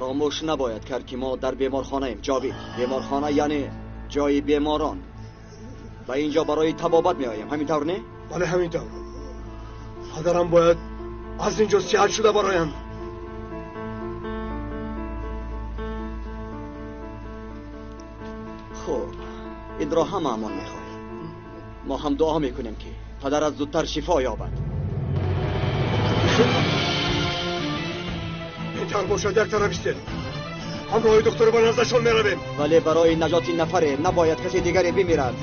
Фаромӯш набояд кард, ки мо дар беморхонаем, Ҷовид. Беморхона яъне ҷои беморон. Ба инҷо барои табобат меоем, ҳамин тавр не? Бале, ҳамин тавр. Падарам бояд аз инҷо сиҳат шуда бароянд. Хуб, инро ҳамаамон мехоҳем. Мо ҳам дуо мекунем, ки падарат зудтар шифо ёбад. Беҳтар бошад як тараф истед. Ҳамроҳи духтур ба наздашон меравем. Вале барои наҷоти нафаре набояд касе дигаре бимирад.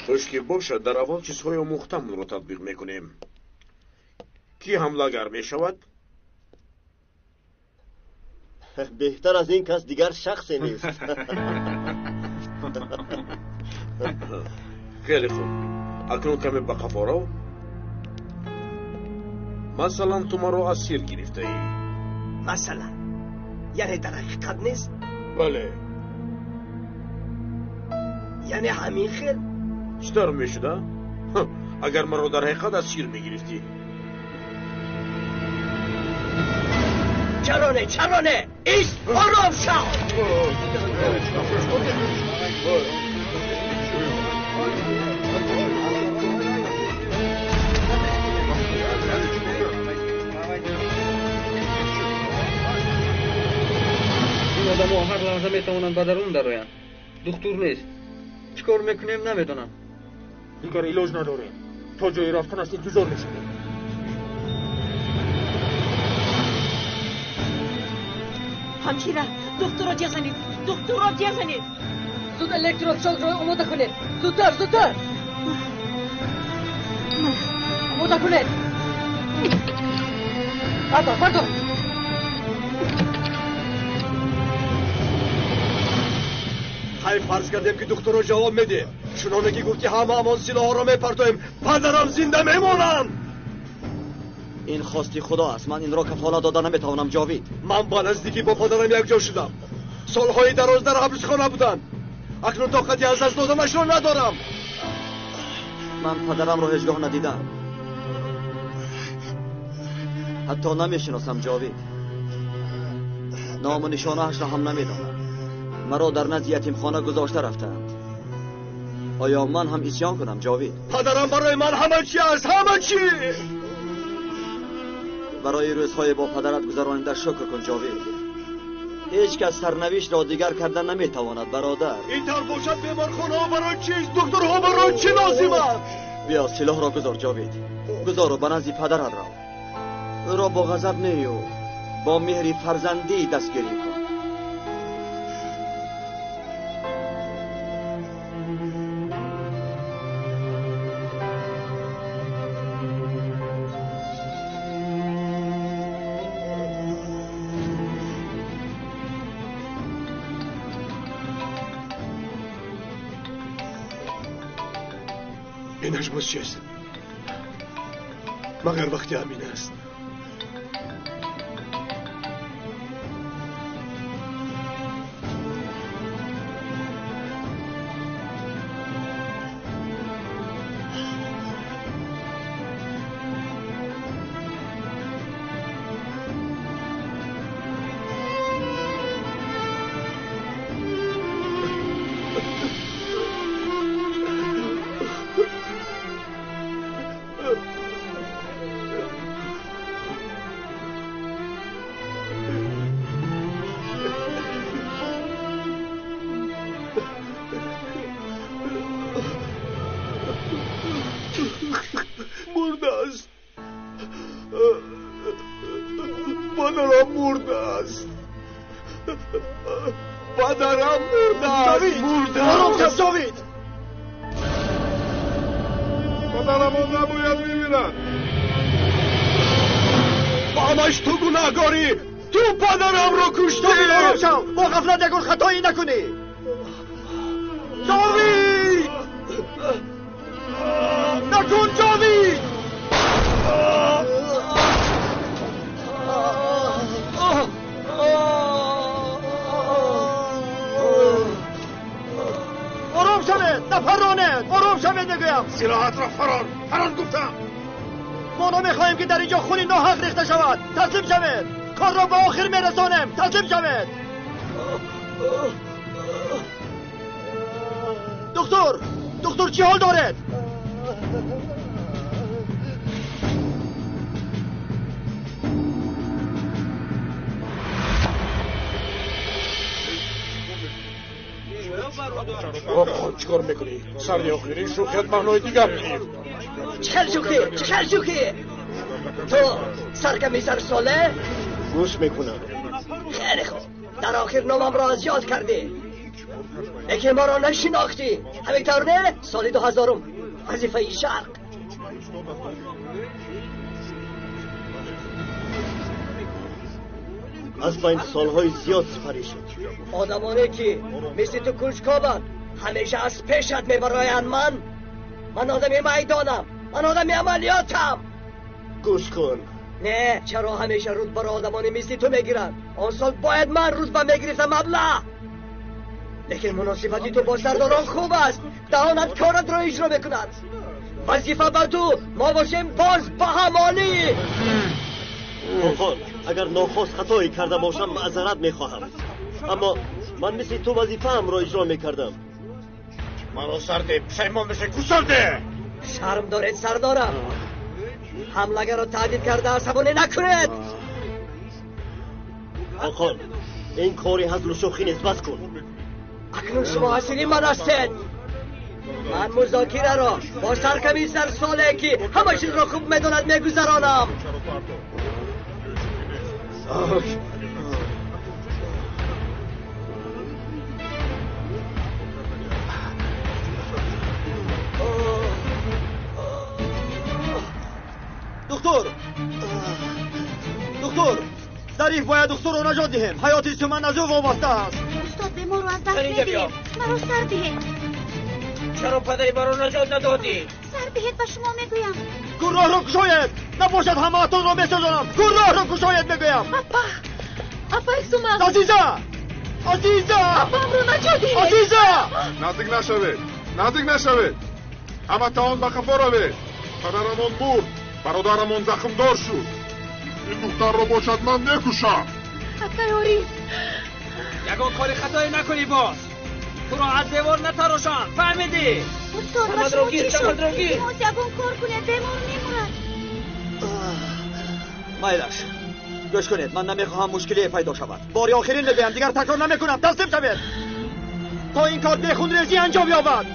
Хуш ки бошад, дар аввал чизҳои омӯхтамонро татбиқ мекунем. Кӣ ҳамлагар мешавад? Беҳтар аз ин кас дигар шахсе нест. Хеле хуб. Акнун каме ба қафо рав. Масалан, ту маро асир гирифтаӣ. Масалан, яъне дар ҳақиқат нест? Бале. Яъне ҳамин хел? Чӣ тавр мешуда? Агар маро дар ҳақиқат асир мегирифтӣ. Чаро не, чаро не? Ист, ором шав! Ин одамо ҳар лаҳза метавонанд ба дарун дароянд. Духтур нест. Чӣ кор мекунем, намедонам. Дигар илоҷ надорем. То ҷои рафтан аст интизор мешавем. Ҳамшира, духтурро ҷеғ занед, духтурро ҷеғ занед. Зуд электрошокро омода кунед. Зудтар, зудтар. Омода кунед. Бардор, бардор. Хай, фарз кардем, ки духтурро ҷавоб медиҳем. Чуноне ки гуфти, ҳамаамон силоҳҳоро мепартоем, падарам зинда мемонанд. Ин хости Худо аст. Ман инро кафолат дода наметавонам, Ҷовид. Ман ба наздикӣ бо падарам якҷо шудам. Солҳои дароз дар ҳабсхона будам. Акнун тоқати аз даст доданашро надорам. Ман падарамро ҳеҷ гоҳ надидам. Ҳатто намешиносам, Ҷовид. Ному нишонаашро ҳам намедонам. Маро дар назди ятимхона гузошта рафтаанд. Оё ман ҳам исён кунам, Ҷовид? Падарам барои ман ҳама чи аст, ҳама чи! Барои рӯзҳои бо падарат гузаронида шукр кун, Ҷовид. Ҳеҷ кас сарнавиштро дигар карда наметавонад, бародар. Ин тавр бошад, беморхонаҳо барои чист? Духтурҳо барои чӣ лозиманд? Биё, силоҳро гузор, Ҷовид. Гузору ба назди падарат рав. Ӯро бо ғазаб нею бо меҳри фарзандӣ дастгирӣ кун. Инаш боз чист? Магар вақти ҳамин аст? Мурдааст. Падарам мурдааст. Падарам мурдааст. Мурдааст. Ҷовид! Падарамон набояд бимирад. Ба ҳамаш ту гунаҳгорӣ. Ту падарамро куштӣ. Ҷовид, ором шав. Бо ғафлат ягон хатоӣ накунӣ. Ҷовид! Накун, Ҷовид! Ором мегӯям. Силоҳатро фарор, фарор гуфтам. Мо намехоҳем ки дар инҷо хуни ноҳақ рехта шавад. Таслим шавед. Корро ба охир мерасонем. Таслим шавед. Доктор, доктор, чӣ ҳол доред? Охон, чӣ кор мекунӣ? Сари охирин шӯхият маънои дигар гирифт. Чӣ хел шӯхӣ? Чӣ хел шӯхӣ? Ту саркамисар соле? Гӯш мекунам. Хеле хуб. Дар охир номамро аз ёд кардӣ. Лекин маро нашинохтӣ. Ҳамин тавр не? Соли 2000 вазифаи шарқ. Аз байн солҳои зиёд сипарӣ шуд. Одамоне ки мисли ту кунҷкованд ҳамеша аз пешат мебароянд. Ман одами майдонам, ман одами амалиётам. Гӯш кун. Не, чаро ҳамеша рутбаро одамоне мисли ту мегиранд? Он сол бояд ман рутба мегирифтам, аблаҳ. Лекин муносибати ту бо сардорон хуб аст. Даҳонат коратро иҷро мекунад. Вазифа ба ту, мо бошем боз ба ҳамолӣ. Хоқон, агар нохост хатое карда бошам, маъзарат мехоҳам. Аммо ман мисли ту вазифаамро иҷро мекардам. Маро сарде, пушаймон мешавӣ, гусарде! Шарм доред, сардорам. Ҳамлагарро таҳдид карда асабонӣ накунед. Хоқон, ин кори ҳазлу шӯхӣ нест, бас кун. Акнун шумо асири ман ҳастед. Ман музокираро бо саркамисар соле ки ҳама чизро хуб медонад мегузаронам. Доктор, доктор, зариф бояд духтурро наҷот диҳем. Ҳаёти Суман аз ӯ вобаста аст. Устод, беморро аз даст медиҳем. Маро сар диҳед. Чаро падари маро наҷот надодӣ? Сар диҳед, ба шумо мегӯям. Гурроҳро кушоед. Набошад ҳамаатонро месӯзонам. Гурроҳро кушоед мегӯям. Апа, апаи Суман. Азиза, Азиза, апамро наҷот диҳед. Азиза, наздик нашавед, наздик нашавед. Ҳаматаон ба қафо равед. Падарамон мурд, бародарамон захмдор шуд. Ин духтарро бошад ман мекушам. Акай Ориф, ягон кори хатое накунӣ боз. Туро аз девор натарошам, фаҳмидӣ? Устод, ба шумо чӣ шуд? Илтимос, ягон кор кунед, бемор мемурад. Майлаш, гӯш кунед, ман намехоҳам мушкилие пайдо шавад. Бори охирин мегӯям, дигар такрор намекунам. Таслим шавед то ин кор бехунрезӣ анҷом ёбад.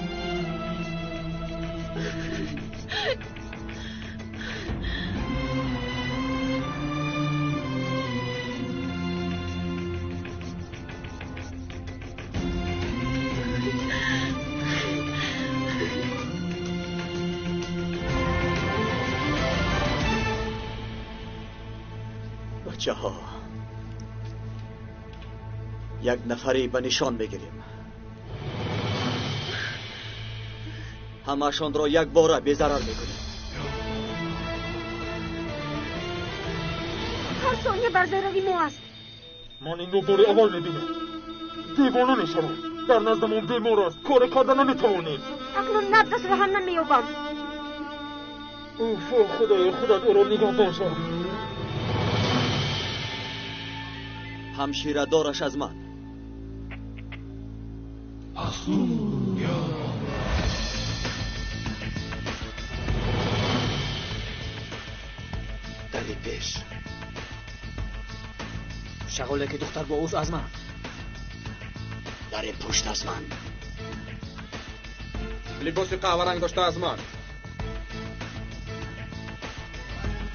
бачаҳо, як нафаре ба нишон мегирем. Ҳамаашонро якбора безарар мекунем. Ҳар сония бар зарари мо аст. Ман инро бори аввал мебинам. Девона мешавам. Дар наздамон бемор аст, коре карда наметавонем. Акнун набзашро ҳам намеёбам. Уф, худоё, худат ӯро нигаҳбон шав. Ҳамширадораш аз ман. Дари пеш. Шағоле ки духтар бо ӯст аз ман. Дари пушт аз ман. Либоси қаҳваранг дошта аз ман.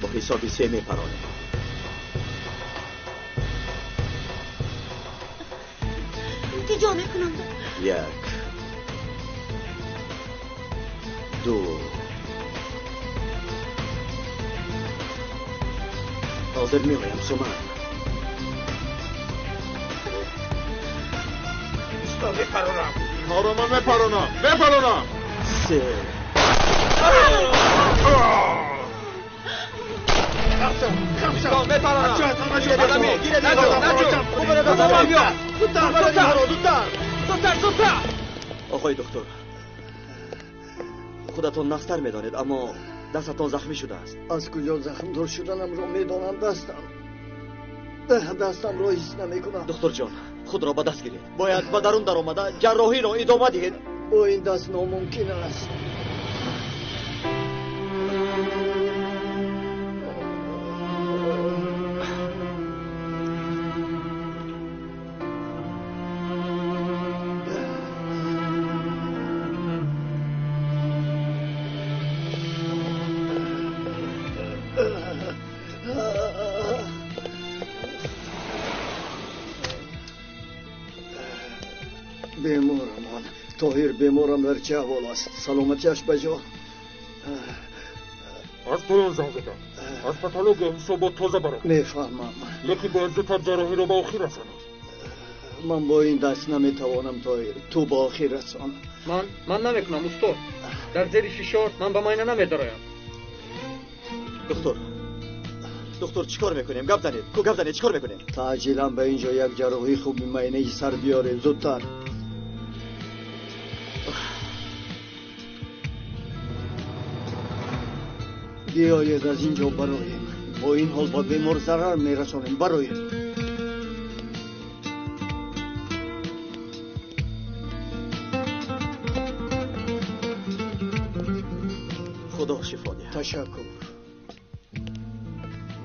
Бо ҳисоби се мепаронем. Илтиҷо мекунам. 1, 2. Ҳозир меоям, Суман. Устод, мепаронам. Инҳоро ман мепаронам, мепаронам. 3. Зудтар, зудтар. Оқои доктор, Худатон нағзтар медонед, аммо дастатон захмӣ шудааст. Аз куҷо захмдор шуданамро медонам. Дастамро ҳис намекунам. Духтурҷон, худро ба даст гиред. Бояд ба дарун даромада ҷарроҳиро идома диҳед. Бо ин даст номумкин аст. Беморамон Тоҳир, беморам дар чӣ аҳвол аст? Саломатиаш ба ҷо? Аз поён занг задам. Аз патология ҳисобот тоза баромад. Мефаҳмам. Лекин бояд зудтар ҷарроҳиро ба охир расонем. Ман бо ин даст наметавонам, Тоҳир. Ту ба охир расон. Ман намекунам, устод. Дар зери фишор ман ба майна намедароям. Духтур, духтур, чӣ кор мекунем? Гап занед. Ку гап занед, чӣ кор мекунем? Таъҷилан ба ин ҷо як ҷарроҳии хуби майнаи сар биёред, зудтар. Биёед аз ин ҷо бароем. Бо ин ҳол ба бемор зарар мерасонем. Бароем. Худо шифо диҳад. Ташаккур.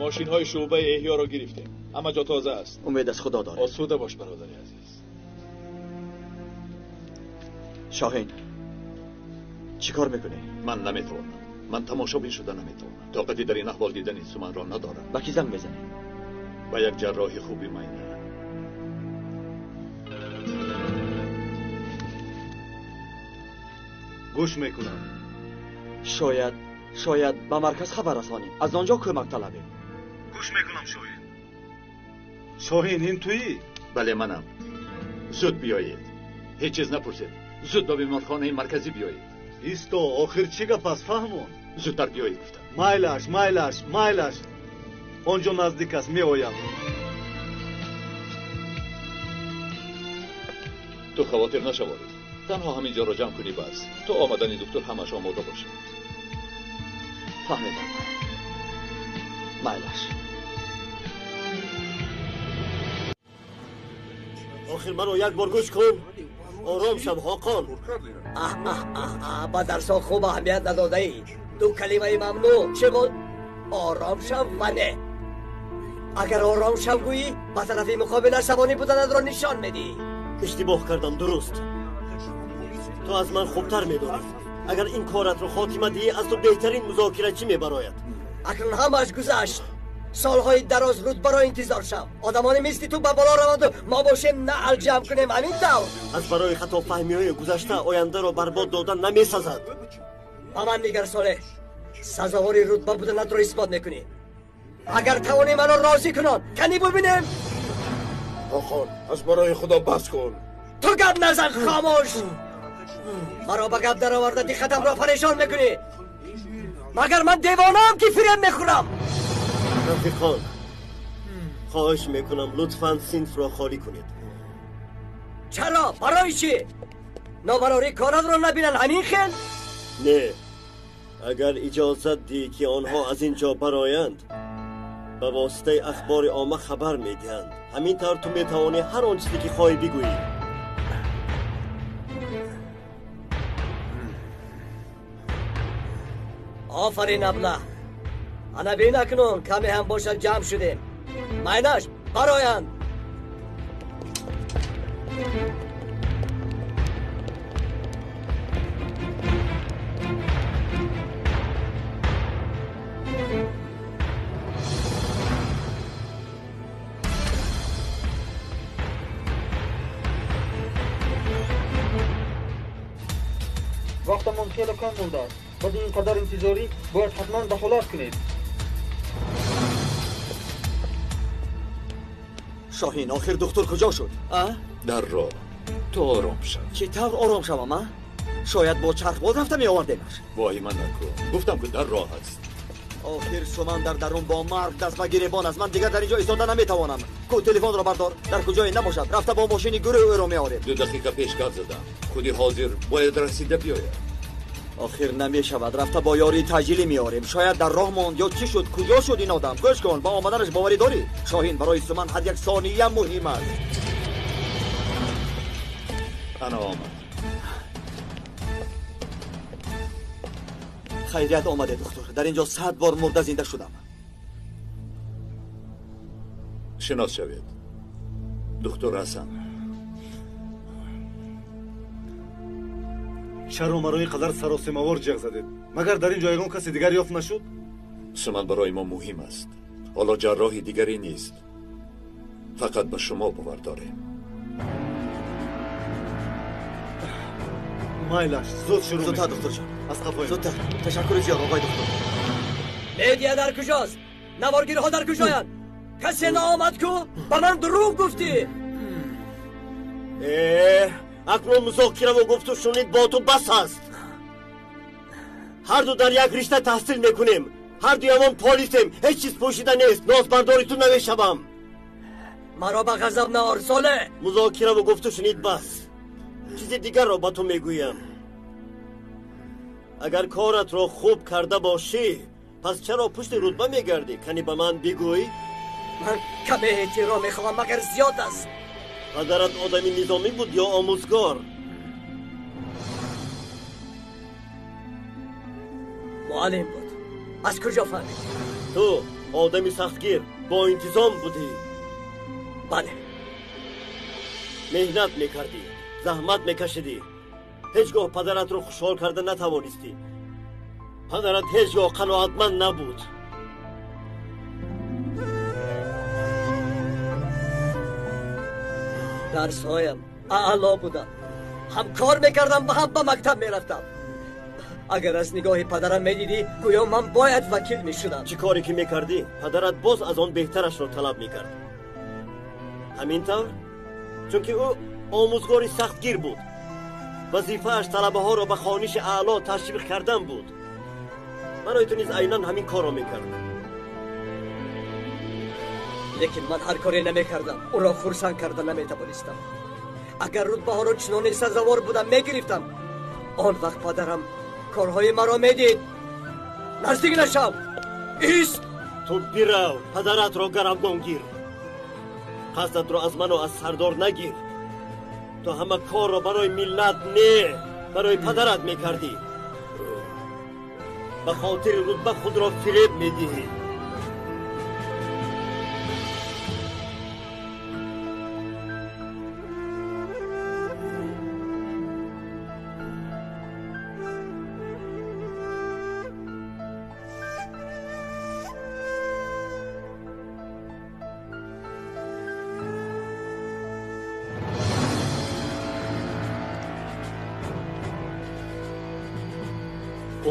Мошинҳои шӯъбаи эҳёро гирифтем. Ҳама ҷо тоза аст. Умед аз Худо дорем. Осуда бош, бародари азиз. Шоҳин, чӣ кор мекунӣ? Ман наметавонам. Ман тамошобин шуда наметавонам. Тоқати дар ин аҳвол дидани Суманро надорам. Ба кӣ занг мезанӣ? Ба як ҷарроҳи хуби майна. Гӯш мекунам. Шояд ба марказ хабар расонем. Аз он ҷо кӯмак талабем. Гӯш мекунам, Шоҳин. Шоҳин, ин туӣ? Бале, манам. Зуд биёед. Ҳеҷ чиз напурсед. Зуд ба беморхонаи марказӣ биёед. Исто, охир чӣ гап аст, фаҳмон? Зудтар биёед, гуфтам. Майлаш, майлаш, майлаш. Он ҷо наздик аст, меоям. Ту хавотир нашавӣ. Танҳо ҳамин ҷоро ҷамъ кунӣ бас. То омадани духтур ҳамаш омода бошад. Фаҳмидам. Майлаш. Охир маро як бор гӯш кун. Ором шав, Ҳоқон. Ба дарсҳо хуб аҳамият надодаӣ. Ду калимаи мамнӯъ чӣ буд? Ором шав ва не. Агар ором шав гӯӣ, ба тарафи муқобил асабонӣ буданатро нишон медиҳӣ. Иштибоҳ кардам, дуруст. Ту аз ман хубтар медонӣ. Агар ин коратро хотима диҳӣ, аз ту беҳтарин музокирачӣ мебарояд. Акнун ҳамааш гузашт. Солҳои дароз рутбаро интизор шав. Одамони мисли ту ба боло раванду мо бошем наъл ҷамъ кунем. Ҳамин тавр. Аз барои хатофаҳмиҳои гузашта ояндаро барбод додан намесазад. Ба ман нигар, Солеҳ. Сазовори рутба буданатро исбот мекунӣ. Агар тавонӣ маро розӣ кунон, канӣ бубинем. Ҳоқон, аз барои Худо бас кун. Ту гап назан, хомӯш. Маро ба гап дароварда диққатамро парешон мекунӣ. Магар ман девонаам ки фиреб мехӯрам? Рафиқон, хоҳиш мекунам, лутфан синфро холӣ кунед. Чаро? Барои чӣ? Нобарорӣ коратро набинанд, ҳамин хел? Не, агар иҷозат диҳӣ ки онҳо аз ин ҷо бароянд, ба воситаи ахбори омма хабар медиҳанд. Ҳамин тавр ту метавонӣ ҳар он чизе ки хоҳӣ бигӯӣ. Офарин, аблаҳ. Ана бин, акнун каме ҳам бошад ҷамъ шудем. Майнаш, бароянд. Вақтамон хеле кам мондааст. Баъди ин қадар интизорӣ бояд ҳатман дахолат кунед. Шоҳин, охир духтур куҷо шуд? Дар роҳ. Ту ором шав. Чӣ тавр ором шавам, а? Шояд бо чархбод рафта меовардемаш. Воҳима накун. Гуфтам ки дар роҳ аст. Охир Суман дар дарун бо марг даст ба гиребон аст. Ман дигар дар ин ҷо истода наметавонам. Ку телефонро бардор. Дар куҷое набошад. Рафта бо мошини гурӯҳ ӯро меорем. 2 дақиқа пеш гап задам. Худи ҳозир бояд расида биёяд. Охир намешавад. Рафта бо ёрии таъҷилӣ меорем. Шояд дар роҳ монд ё чӣ шуд? Куҷо шуд ин одам? Гӯш кун, ба омаданаш боварӣ дорӣ? Шоҳин, барои Суман ҳар як сония муҳим аст. Ана омад. Хайрият омаде, духтур. Дар инҷо 100 бор мурда зинда шудам. Шинос шавед. Духтур Ҳасан. Чаро маро ин қадар саросемавор ҷеғ задед? Магар дар ин ҷо ягон каси дигар ёфт нашуд? Суман барои мо муҳим аст. Ҳоло ҷарроҳи дигаре нест. Фақат ба шумо бовар дорем. Майлаш, зуд шурӯъ. Зудтар, духтурҷон. Аз қафоям. Зудтар. Ташаккури зиёд, оғои духтур. Медиа дар куҷост? Наворгирҳо дар куҷоянд? Касе наомад ку? Ба ман дурӯғ гуфтӣ. Акнун музокираву гуфту шунид бо ту бас аст. Ҳар ду дар як ришта таҳсил мекунем. Ҳар дуямон полисем. Ҳеҷ чиз пӯшида нест. Нозбардори ту намешавам. Маро ба ғазаб наор, Соле. Музокираву гуфту шунид бас. Чизи дигарро ба ту мегӯям. Агар коратро хуб карда бошӣ, пас чаро пушти рутба мегардӣ? Кани ба ман бигӯй. Ман каме эҳтиром мехоҳам, магар зиёд аст? Падарат одами низомӣ буд ё омӯзгор? Муаллим буд. Аз куҷо фаҳмидӣ? Ту одами сахтгир, бо интизом будӣ. Бале. Меҳнат мекардӣ, заҳмат мекашидӣ. Ҳеҷ гоҳ падаратро хушҳол карда натавонистӣ. Падарат ҳеҷ гоҳ қаноатманд набуд. Дарсҳоям аъло буданд. Ҳам кор мекардам ва ҳам ба мактаб мерафтам. Агар аз нигоҳи падарам медидӣ, гӯё ман бояд вакил мешудам. Чӣ коре ки мекардӣ, падарат боз аз он беҳтарашро талаб мекард. Ҳамин тавр, чунки ӯ омӯзгори сахтгир буд. Вазифааш талабаҳоро ба хониши аъло ташвиқ кардан буд. Барои ту низ айнан ҳамин корро мекард. Лекин ман ҳар коре намекардам, ӯро хурсанд карда наметавонистам. Агар рутбаҳоро чуноне сазовор будам мегирифтам, он вақт падарам корҳои маро медид. Наздик нашав! Ист! Ту бирав, падаратро гаравгон гир. Қасдатро аз ману аз сардор нагир. Ту ҳама корро барои миллат не, барои падарат мекардӣ. Ба хотири рутба худро фиреб медиҳӣ.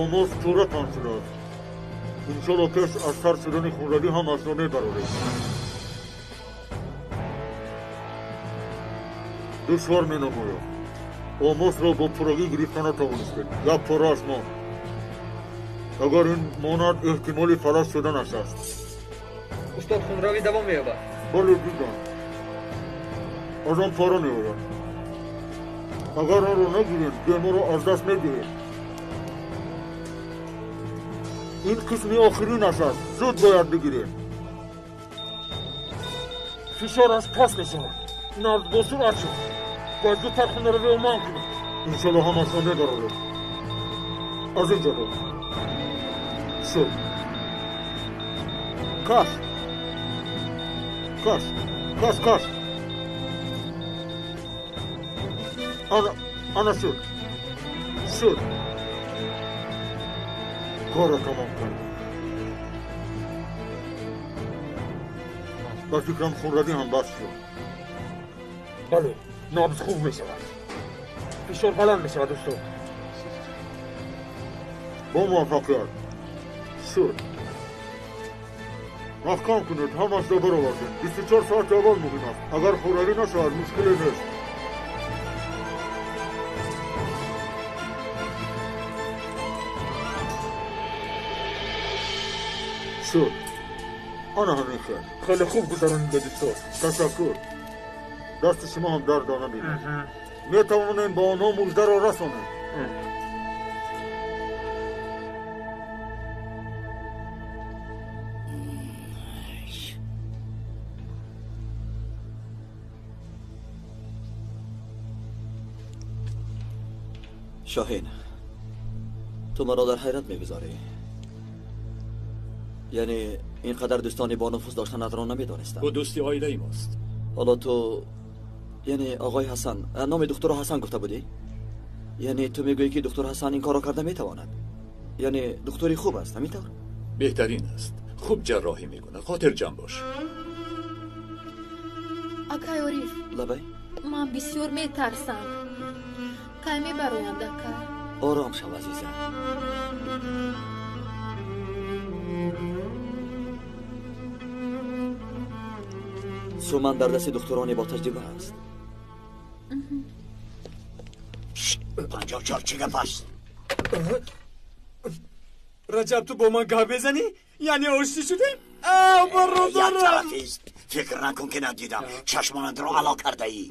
Омоз пурра танг шудааст. Иншолло пеш аз сар шудани хунравӣ ҳамаашро мебарорем. Душвор менамояд. Омозро бо пуррагӣ гирифта натавонистем. Як порааш монд. Агар ин монад, эҳтимоли фалаҷ шуданаш аст. Устод, хунравӣ давом меёбад? Бале, дидам. Аз он пора меояд. Агар онро нагирем, беморро аз даст медиҳем. Ин қисми охиринаш аст. Зуд бояд бигирем. Фишораш паст мешавад. Набз бо суръат шуд. Бояд зудтар хунравиро манъ кунем. Иншолло ҳамашро мебарорем. Аз ин ҷо рав. Шуд. Каш. Каш. Каш, каш. Ана шуд. Шуд. Корро тамом кардем. Ба фикрам хунравӣ ҳам бас шуд. Бале, набз хуб мешавад. Фишор баланд мешавад, устод. Бо муваффақият. Шуд. Маҳкам кунед, ҳамашро баровардем. 24 соати аввал муҳим аст. Агар хунравӣ нашавад, мушкиле нест. Шуд. Ана ҳамин хел. Хеле хуб гузаронидед, устод. Ташаккур. Дасти шумо ҳам дард набинад. Метавонем ба онҳо муждаро расонем. Шоҳин, ту маро дар ҳайрат мегузорӣ. Яъне ин қадар дӯстони бонуфуз доштанатро намедонистам. Ӯ дӯсти оилаи мост. Ҳоло ту, яъне оғои Ҳасан, номи духтурро Ҳасан гуфта будӣ? Яъне ту мегӯӣ ки духтур Ҳасан ин корро карда метавонад? Яъне духтури хуб аст, ҳамин тавр? Беҳтарин аст. Хуб ҷарроҳӣ мекунад. Хотирҷамъ бош. Акай Ориф. Лабай. Ман бисёр метарсам. Кай мебароянд, ака? Ором шав, азизам. Суман дар дасти духтуроне бо таҷриба аст. 54 чӣ гап аст? Раҷаб, ту бо ман гап мезанӣ? Яъне оштӣ шудем? Бародарам! Як тарафист. Фикр накун ки надидам. Чашмонатро ало кардаӣ.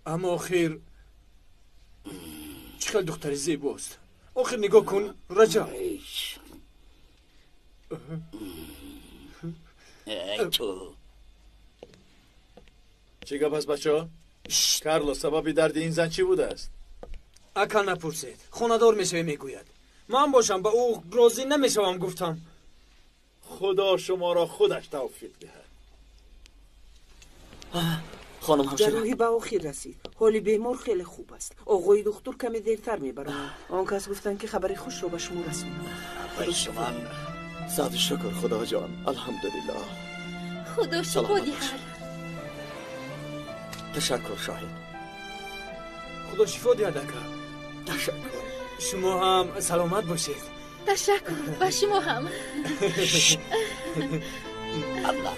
Аммо охир чӣ хел духтари зебост. Охир нигоҳ кун, Раҷаб. Эй ту. Чӣ гап аст, бачаҳо? Карлос, сабаби дарди ин зан чӣ будааст? Ака, напурсед. Хонадор мешавӣ, мегӯяд. Ман бошам ба ӯ розӣ намешавам, гуфтам. Худо шуморо худаш тавфиқ диҳад. Хонум ҳамшира. Ҷарроҳӣ ба охир расид. Ҳоли бемор хеле хуб аст. Оғои духтур каме дертар мебароянд. Он кас гуфтанд ки хабари хушро ба шумо расонанд. Шуман. Сад шукр, Худоҷон. Алҳамдулиллоҳ. Худо шифо диҳад. Ташаккур, Шоҳин. Худо шифо диҳад, ака. Ташаккур. Шумо ҳам саломат бошед. Ташаккур, ба шумо ҳам. Аллоҳ.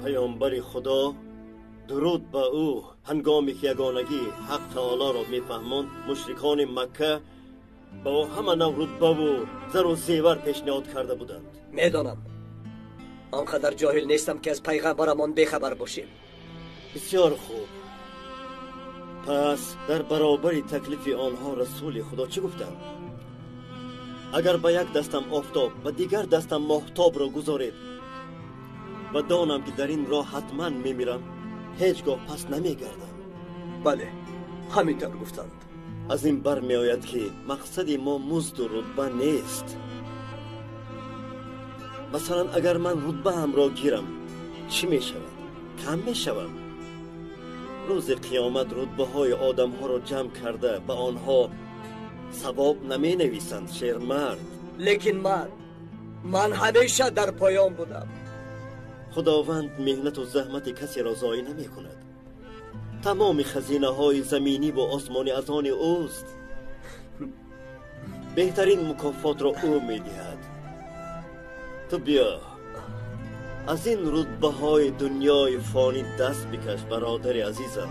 Паёмбари Худо, дуруд ба ӯ, ҳангоме ки ягонагии Ҳақ Таолоро мефаҳмонд, мушрикони Макка ба ӯ ҳама нав рутбаву зару зевар пешниҳод карда буданд. Медонам. Он қадар ҷоҳил нестам ки аз пайғамбарамон бехабар бошем. Бисёр хуб. Пас дар баробари таклифи онҳо Расули Худо чӣ гуфтанд? Агар ба як дастам офтоб, ба дигар дастам моҳтобро гузоред ва донам ки дар ин роҳ ҳатман мемирам, ҳеҷ гоҳ пас намегардам. Бале, ҳамин тавр гуфтанд. Аз ин бармеояд ки мақсади мо музду рутба нест. Масалан, агар ман рутбаамро гирам, чӣ мешавад? Кам мешавам. Рӯзи қиёмат рутбаҳои одамҳоро ҷамъ карда ба онҳо савоб наменависанд, шермард. Лекин ман ҳамеша дар поён будам. Худованд меҳнату заҳмати касеро зоӣ намекунад. Тамоми хазинаҳои заминӣ ва осмонӣ аз они ӯст. Беҳтарин мукофотро ӯ медиҳад. Ту биё аз ин рутбаҳои дунёи фонӣ даст бикаш, бародари азизам.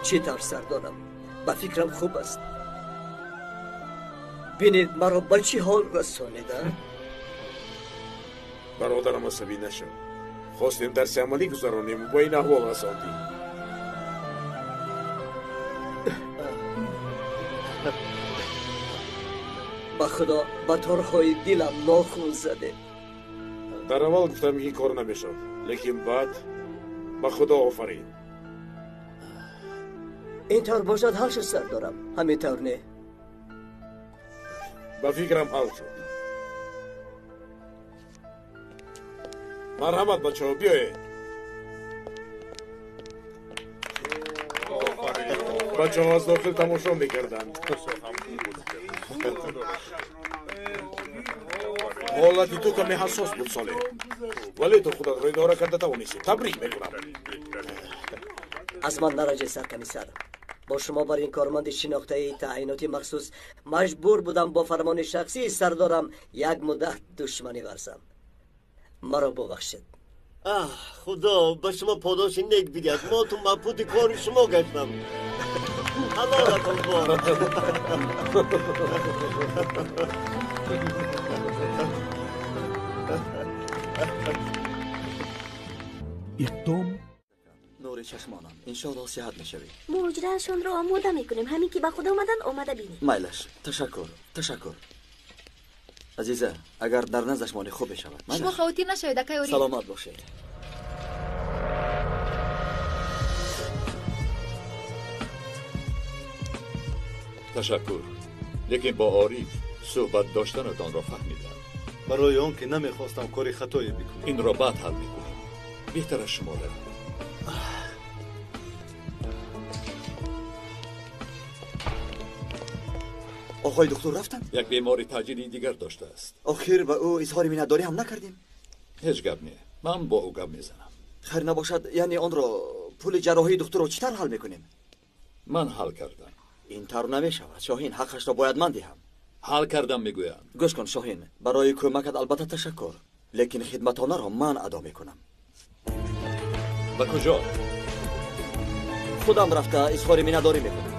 Чӣ тавр, сардорам? Ба фикрам хуб аст. Бинед, маро ба чӣ ҳол расонида? Бародарам, асабӣ нашав. Хостем дарси амалӣ гузаронем, ба ин аҳвол расондӣ. Ба Худо, ба торҳои дилам нохун задед. Дар аввал гуфтам ин кор намешавад, лекин баъд ба Худо офарин. Ин тавр бошад, ҳал шуд, сардорам. Ҳамин тавр не? Ба фикрам ҳал шуд. Марҳамат, бачаҳо, биёед. Бачаҳо аз дохил тамошо мекарданд. Ҳолати ту каме ҳассос буд, Солеҳ, вале ту худатро идора карда тавонистӣ. Табрик мекунам. Аз ман нараҷед, саркомиссар. Бо шумо бар ин корманди шинохтаи таъиноти махсус маҷбур будам бо фармони шахсии сардорам як муддат душманӣ варзам. Маро бубахшед. Аҳ, Худо ба шумо подоши нек бидиҳад. Мо ту мабҳути кори шумо гаштам. Ҳалолатон бод. Иқдом нури чашмонам, иншоалло сиҳат мешавӣ. Мо ҳуҷраашонро омода мекунем. Ҳамин ки ба худ омаданд, омада бинед. Майлаш, ташаккур, ташаккур. Азиза, агар дар наздаш монӣ хуб мешавад. Шумо хавотир нашавед, акай Ориф. Саломат бошед. Ташаккур, лекин бо Ориф суҳбат доштанатонро фаҳмидам. Барои он ки намехостам кори хатое бикунем. Инро баъд ҳал мекунем. Беҳтар аз шумо равед. Оғои духтур рафтанд? Як бемори таъҷилии дигар доштааст. Охир ба ӯ изҳори миннатдорӣ ҳам накардем. Ҳеҷ гап не, ман бо ӯ гап мезанам. Хайр набошад, яъне онро пули ҷарроҳии духтурро чӣ тавр ҳал мекунем? Ман ҳал кардам. Ин тавр намешавад, Шоҳин, ҳаққашро бояд ман диҳам. Ҳал кардам мегӯям. Гӯш кун, Шоҳин, барои кӯмакат албатта ташаккур, лекин хидматонаро ман адо мекунам. Ба куҷо? Худам рафта изҳори миннатдорӣ мекунам.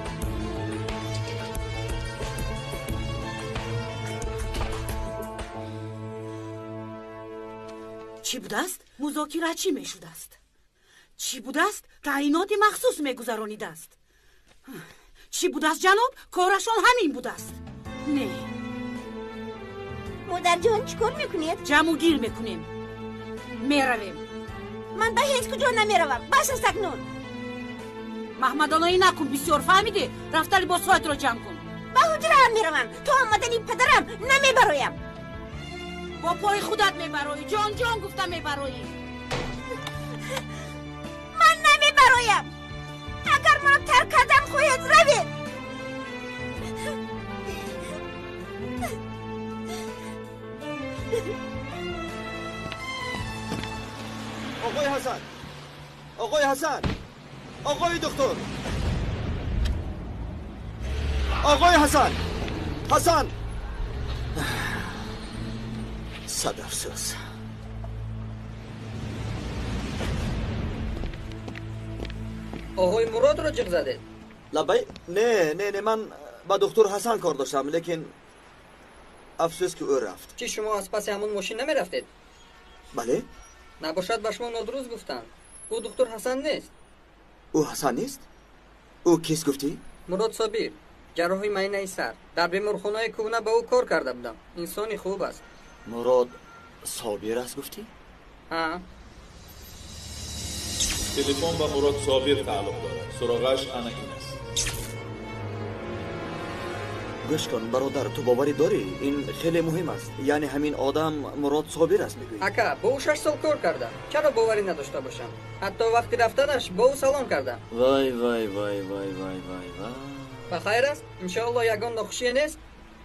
Чӣ будааст? Музокира чӣ мешудааст? Чӣ будааст? Таъиноти махсус мегузаронидааст. Чӣ будааст, ҷаноб? Корашон ҳамин будааст. Не. Модарҷон, чӣ кор мекунед? Ҷамъу гир мекунем. Меравем. Ман ба ҳеҷ куҷо намеравам. Бас аст акнун. Маҳмадоноӣ накун, бисёр фаҳмидӣ? Рафта либосҳоятро ҷамъ кун. Ба ҳуҷраам меравам. То омадани падарам намебароям. Бо пои худат мебароӣ. Ҷон ҷон гуфта мебароӣ. Ман намебароям. Агар маро тарк кардан хоҳед, равед. Оғои Ҳасан, оғои Ҳасан, оғои духтур, оғои Ҳасан, Ҳасан. Сад афсӯс. Оғои Муродро ҷиғ задед? Лабай, не, не, не, ман ба духтур Ҳасан кор доштам, лекин афсӯс ки ӯ рафт. Чӣ, шумо аз паси ҳамон мошин намерафтед? Бале. Набошад, ба шумо нодуруст гуфтанд. Ӯ духтур Ҳасан нест. Ӯ Ҳасан нест? Ӯ кист гуфтӣ? Мурод Собир, ҷарроҳи майнаи сар. Дар беморхонаи кӯҳна ба ӯ кор карда будам. Инсони хуб аст. Мурод Собир аст гуфтӣ? Ҳа. Телефон ба Мурод Собир тааллуқ дорад. Суроғаш ана ин аст. Гӯш кун, бародар, ту боварӣ дорӣ? Ин хеле муҳим аст. Яъне ҳамин одам Мурод Собир аст мегӯӣ? Ака, бо ӯ 6 сол кор кардам. Чаро боварӣ надошта бошам? Ҳатто вақти рафтанаш бо ӯ салом кардам. Вай, вай, вай, вай, вай, вай, вай. Ба хайр аст? Иншоалло ягон нохушие нест?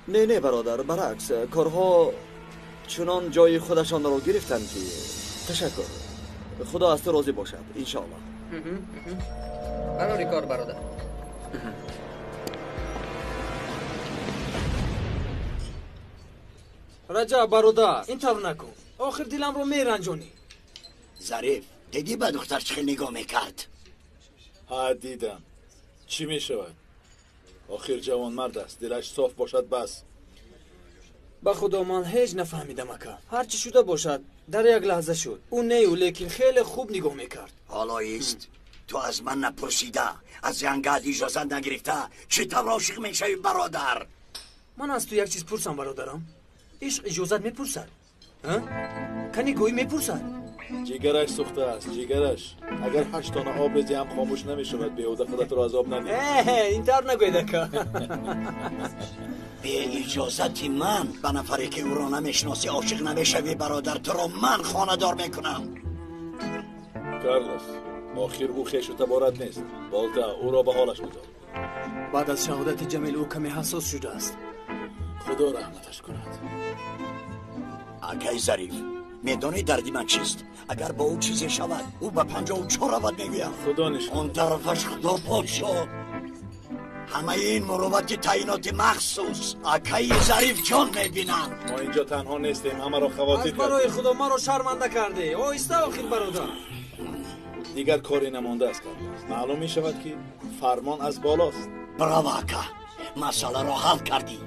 Не, не, бародар, баръакс, корҳо чунон ҷои худашонро гирифтанд ки ташаккур. Худо аз ту розӣ бошад, иншоалло. Барори кор, бародар. Раҷаб, бародар, ин тавр накун. Охир диламро меранҷонӣ. Зариф, дидӣ ба духтар чӣ хел нигоҳ мекард? Ҳа, дидам. Чӣ мешавад? Охир ҷавонмард аст, дилаш соф бошад бас. Ба худо ман ҳеҷ нафаҳмидам, ака. Ҳар чӣ шуда бошад, дар як лаҳза шуд. Ӯ нею, лекин хеле хуб нигоҳ мекард. Ҳоло ист, ту аз ман напурсида, аз янгат иҷозат нагирифта, чӣ тавр ошиқ мешавӣ, бародар? Ман аз ту як чиз пурсам, бародарам. Ишқ иҷозат мепурсад? Кани гӯӣ мепурсад? Ҷигараш сӯхтааст, ҷигараш. Агар 8 тона об резӣ ҳам хомӯш намешавад. Беҳуда худатро азоб надиҳ. Ин тавр нагӯед, ака. Бе иҷозати ман ба нафаре ки ӯро намешиносӣ ошиқ намешавӣ, бародар. Туро ман хонадор мекунам. Карлос, охир ӯ хешу таборат нест. Болта, ӯро ба ҳолаш гузор. Баъд аз шаҳодати Ҷамил ӯ каме ҳассос шудааст. Худо раҳматаш кунад. Акай Зариф, медонӣ дарди ман чист? Агар бо ӯ чизе шавад, ӯ ба 54 равад мегӯям. Худо нишон. Он тарафаш худо подшо. Ҳамаи ин муруввати таъиноти махсус акаи Зариф ҷон мебинам. Мо инҷо танҳо нестем, ҳамаро хавотир кардем. Аз барои худо маро шарманда кардӣ. Оҳиста охир, бародар. Дигар коре намондааст, Карлос. Маълум мешавад ки фармон аз болост. Браво, ака, масъаларо ҳал кардӣ.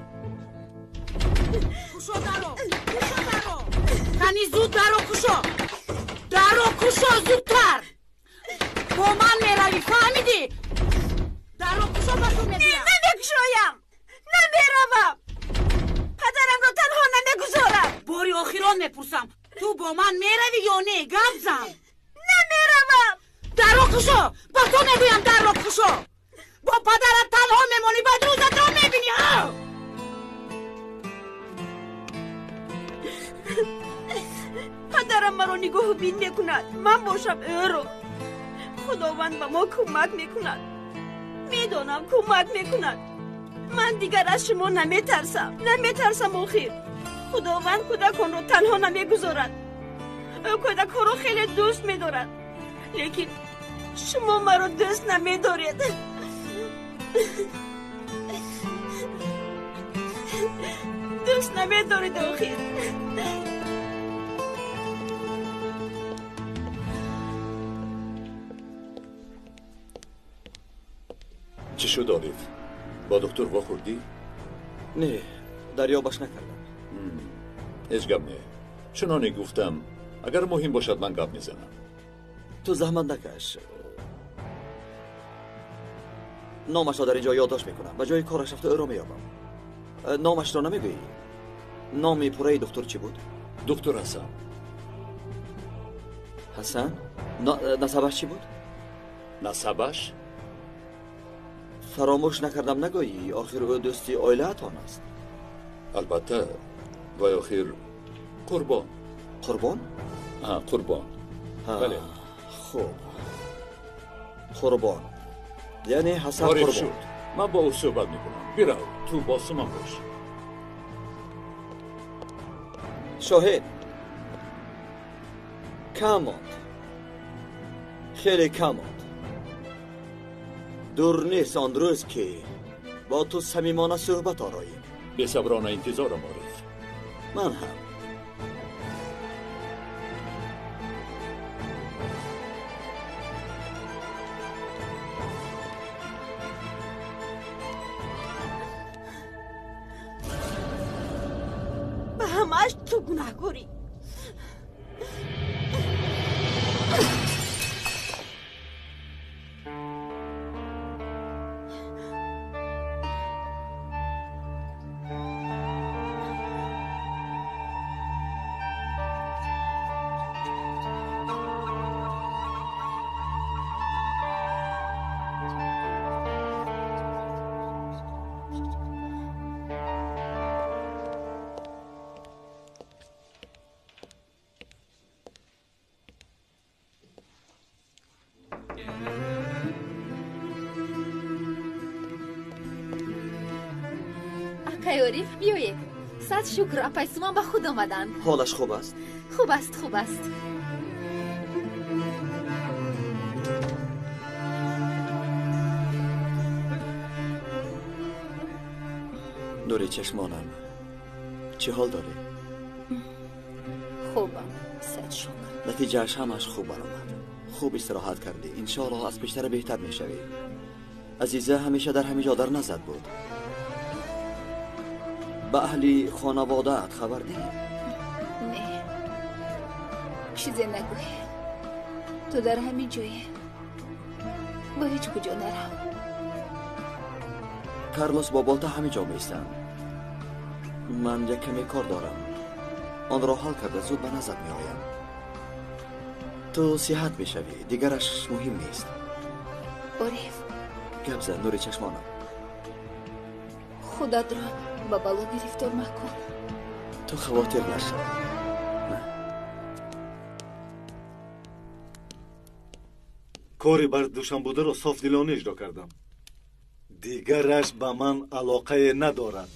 Кушо даро, кушо даро, кани зуд даро кушо, даро кушо зудтар. Бо ман меравӣ, фаҳмидӣ? Даро кушо, ба ту мегӯям. Намекушоям, намеравам, падарамро танҳо намегузорам. Бори охирон мепурсам, ту бо ман меравӣ ё не? Гап зан. Намеравам. Даро кушо, ба ту мегӯям, дарро кушо. Бо падарат танҳо мемонӣ, баъд рӯзатро мебинӣ. Падарам маро нигоҳубин мекунад, ман бошам ӯро. Худованд ба мо кӯмак мекунад, медонам кӯмак мекунад. Ман дигар аз шумо наметарсам, наметарсам. Охир Худованд кӯдаконро танҳо намегузорад. Ӯ кӯдакҳоро хеле дӯст медорад, лекин шумо маро дӯст намедоред. Дӯст намедоред охир. Чӣ шуд, Ориф? Бо духтур вохӯрдӣ? Не, дарёбаш накардам. Ҳеҷ гап не. Чуноне гуфтам, агар муҳим бошад, ман гап мезанам. Ту заҳмат накаш. Номашро дар ин ҷо ёддошт мекунам. Ба ҷои кораш рафта ӯро меёбам. Номашро намегӯӣ? Номи пурраи духтур чӣ буд? Духтур Ҳасан. Ҳасан? Насабаш чӣ буд? Насабаш? Фаромӯш накардам нагӯӣ, охир ӯ дӯсти оилаатон аст. Албатта, вай охир Қурбон. Қурбон? Қурбон. Бале. Хуб. Қурбон. Яъне Ҳасан Ориф Қурбон. Шуд. Ман бо ӯ суҳбат мекунам. Бирав, ту бо Суман бош. Шоҳид. Кам монд. Хеле кам монд. Дур нест он рӯз, ки бо ту самимона суҳбат ороем. Бесаброна интизорам, Ориф. Ман ҳам. Ба ҳамааш ту гунаҳкорӣ. Акай Ориф, биёед. Сад шукр, апай Суман ба худ омаданд. Ҳолаш хуб аст? Хуб аст, хуб аст. Нури чашмонам, чӣ ҳол дорӣ? Хубам, сад шукр. Натиҷааш ҳамааш хуб баромад. Хуб истироҳат кардӣ. Иншоаллоҳ аз пештара беҳтар мешавӣ. Азиза ҳамеша дар ҳамин ҷо дар назар буд. Ба аҳли хонаводаат хабар диҳем? Не, чизе нагӯй. Ту дар ҳамин ҷое, ба ҳеҷ куҷо нарав. Карлос бо Болта ҳамин ҷо меистанд. Ман як каме кор дорам, онро ҳал карда зуд ба назар меоям. Ту сиҳат мешавӣ, дигараш муҳим нест. Ориф. Гап зан, нури чашмонам. Худатро ба бало гирифтор макун. Ту хавотир нашав. Кори бар душанбударо софдилона иҷро кардам. Дигараш ба ман алоқае надорад.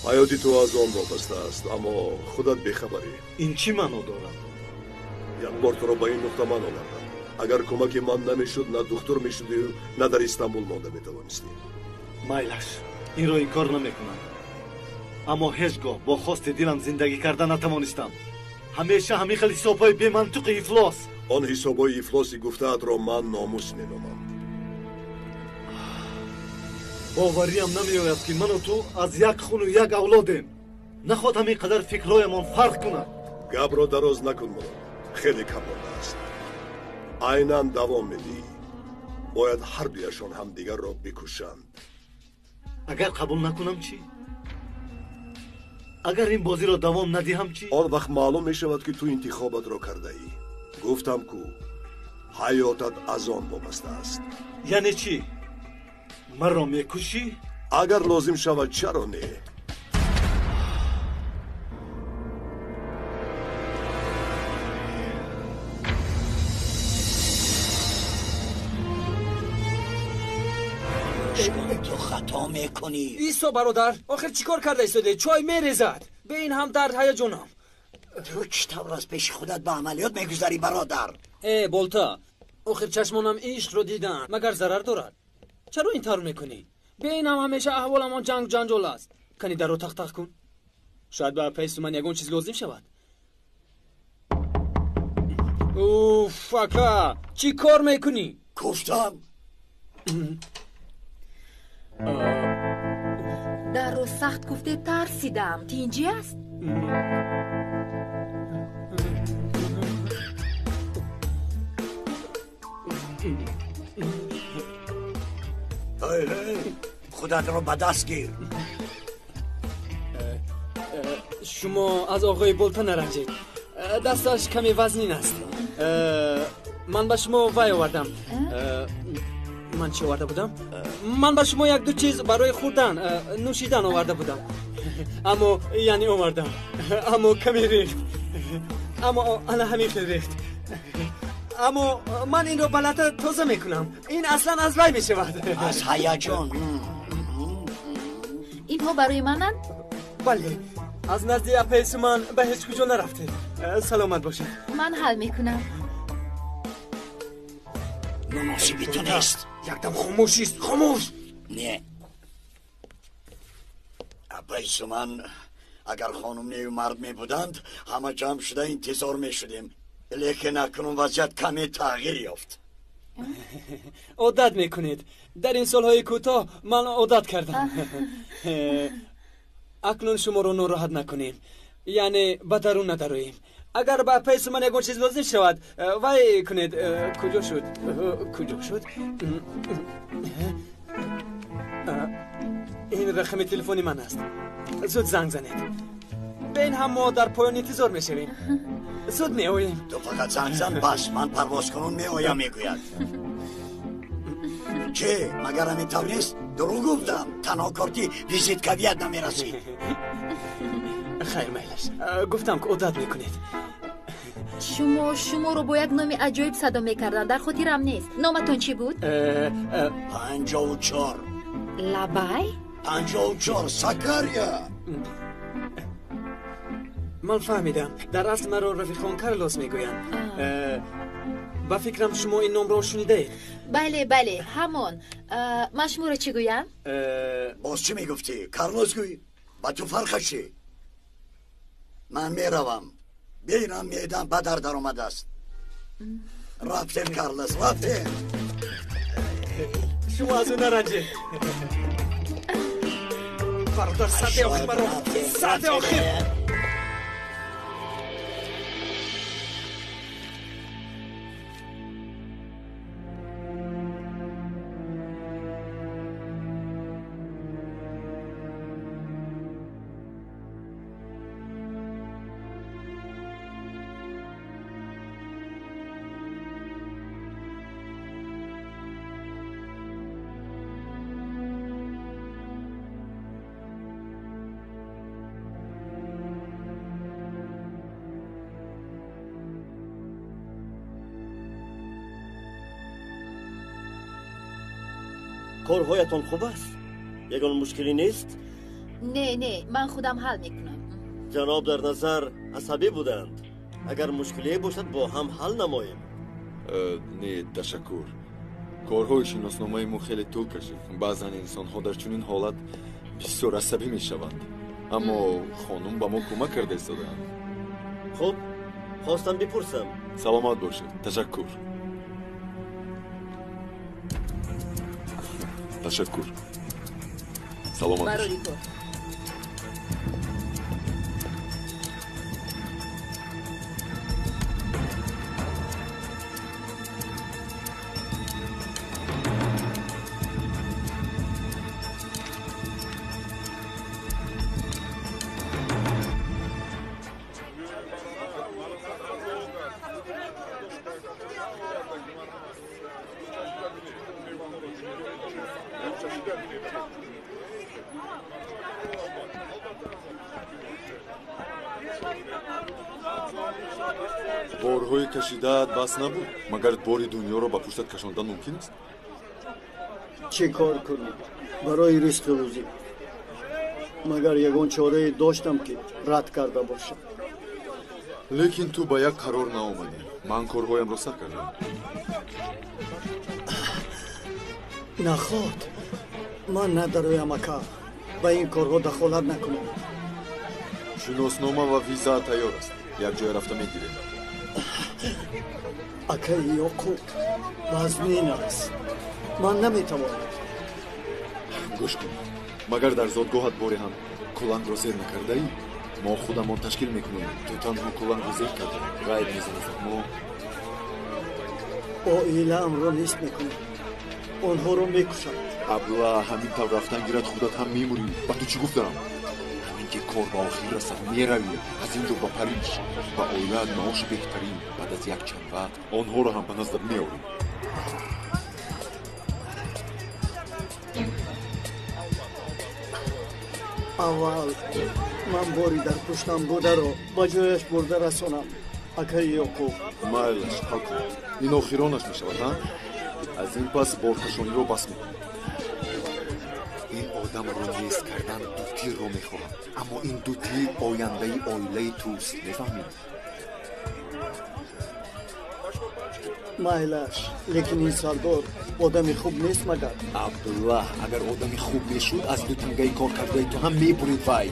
Ҳаёти ту аз он вобаста аст, аммо худат бехабарӣ. Ин чӣ маъно дорад? Як бор туро ба ин нуқта ман овардам. Агар кӯмаки ман намешуд, на духтур мешудию, на дар Истанбул монда метавонистӣ. Майлаш, инро инкор намекунам. Аммо ҳеҷ гоҳ бо хости дилам зиндагӣ карда натавонистам. Ҳамеша ҳамин хел ҳисобҳои бемантиқи ифлос. Он ҳисобҳои ифлоси гуфтаатро ман номус меномам. Бовариам намеояд, ки ману ту аз як хуну як авлодем. Нахоҳад ҳамин қадар фикрҳоямон фарқ кунад. Гапро дароз накун, Мурод, хеле кам мондааст. Айнан давом медиҳӣ. Бояд ҳар дуяшон ҳамдигарро бикушанд. Агар қабул накунам чӣ? Агар ин бозиро давом надиҳам чӣ? Он вақт маълум мешавад, ки ту интихобатро кардаӣ. Гуфтам ку, ҳаётат аз он вобаста аст. Яъне чӣ? Маро мекушӣ? Агар лозим шавад, чаро не? Ту хато мекунӣ. Исо бародар, охир чӣ кор карда истоде? Чой мерезад. Бе ин ҳам дард ҳаяҷонам. Ту чӣ тавр аз пеши худат ба амалиёт мегузарӣ, бародар? Э, Болта, охир чашмонам ишқро дидан, магар зарар дорад? Чаро ин тавр мекунӣ? Бе ин ҳам ҳамеша аҳволамон ҷанг ҷанҷол аст. Кани дарро тақ-тақ кун. Шояд ба апаи Суман ягон чиз лозим шавад. Уф, ака, чӣ кор мекунӣ? Гуфтам. Дарро сахт гуфте тарсидам. Тинҷӣ аст? Худатро ба даст гир. Шумо аз оғои Болта наранҷед. Дасташ каме вазнин аст. Ман ба шумо вай овардам. Ман чӣ оварда будам? Ман ба шумо як ду чиз барои хӯрдан, нӯшидан оварда будам. Аммо яъне овардам, аммо каме рехт. Аммо ана ҳамин хел рехт. Аммо ман инро ба лата тоза мекунам. Ин аслан аз вай мешавад. Аз ҳаяҷон. Инҳо барои мананд? Бале. Аз назди апаи Суман ба ҳеҷ куҷо нарафтед. Саломат бошед. Ман ҳал мекунам. Муносиби ту нест. Якдам хомӯшист, хомӯш. Не. Апаи Суман, агар хонум нею мард мебуданд, ҳама ҷамъ шуда интизор мешудем. Лекин акнун вазъият каме тағйир ёфт. Одат мекунед. Дар ин солҳои кӯтоҳ ман одат кардам. Акнун шуморо нороҳат накунем, яъне ба дарун надароем. Агар ба апаи Суман ягон чиз лозим шавад, вай кунед. Куҷо шуд? Куҷо шуд? Ин рақами телефони ман аст. Зуд занг занед. Бе ин ҳам мо дар поён интизор мешавем. Зуд меоем. Ту фақат занг зан, бас. Ман парвозкунон меоям, мегӯяд. Чӣ, магар ҳамин тавр нест? Дурӯғ гуфтам. Танҳо корти визиткавият намерасид. Хайр, майлаш. Гуфтам, ки одат мекунед. Шумо шуморо бо як номи аҷоиб садо мекарданд. Дар хотирам нест. Номатон чӣ буд? 54. Лабай? 54, Сакария. Ман фаҳмидам. Дар асл маро Рафиқхон Карлос мегӯянд. Ба фикрам, шумо ин номро шунидаед. Бале, бале, ҳамон. Ман шуморо чӣ гӯям? Боз чӣ мегуфтӣ? Карлос гӯй. Ба ту фарқаш чӣ? Ман меравам. Бинам, меъдам ба дар даромадааст. Рафтем, Карлос, рафтем. Шумо аз ӯ наранҷед. Бародар, саати охир маро, саати охир. Корҳоятон хуб аст? Ягон мушкилӣ нест? Не, не, ман худам ҳал мекунам. Ҷаноб дар назар асабӣ буданд. Агар мушкилие бошад, бо ҳам ҳал намоем. Не, ташаккур. Корҳои шиносномаи мо хеле тӯл кашид. Баъзан инсонҳо дар чунин ҳолат бисёр асабӣ мешаванд. Аммо хонум ба мо кӯмак карда истодаанд. Хуб, хостам бипурсам. Саломат бошед, ташаккур. Ташаккур. Саломат бош. Барори кор. Борҳои кашидаат бас набуд? Магар бори дунёро ба пуштат кашондан мумкин аст? Чӣ кор кунем барои ризқи рӯзӣ? Магар ягон чорае доштам, ки рад карда бошам? Лекин ту ба як қарор наомадӣ. Ман корҳоямро сар кардам. Наход ман надароям, ака, ба ин корҳо дахолат накунам. Шиноснома ва виза тайёр аст, якҷоя рафта мегирем. Акаи Ёқуб, вазнин аст, ман наметавонам. Гӯш кун, магар дар зодгоҳат боре ҳам кулангро зер накардаӣ? Мо худамон ташкил мекунем. Ту танҳо кулангро зер карда ғайб мезанӣ. Мо оилаамро нест мекунам, онҳоро мекушам. Абла, ҳамин тавр рафтан гирад, худат ҳам мемурӣ. Ба ту чӣ гуфтам? Ҳамин ки кор ба охир расад, меравӣ аз ин ҷо ба Париж, ба оилаат маоши беҳтарин. Баъд аз якчанд вақт онҳоро ҳам ба наздат меорем. Аввал ман бори дар пуштам бударо ба ҷояш бурда расонам, акаи Ёқуб. Майлаш, ҳал кун. Ин охиронаш мешавад, а? Аз ин пас боркашониро бас мекунем. Ин одамро нест кардан ду тирро мехоҳад, аммо ин ду тир ояндаи оилаи туст, мефаҳмӣ? Майлаш, лекин ин сардор одами хуб нест магар? Абдуллаҳ, агар одами хуб мешуд, аз ду тангаи кор кардаи ту ҳам мебурид вай.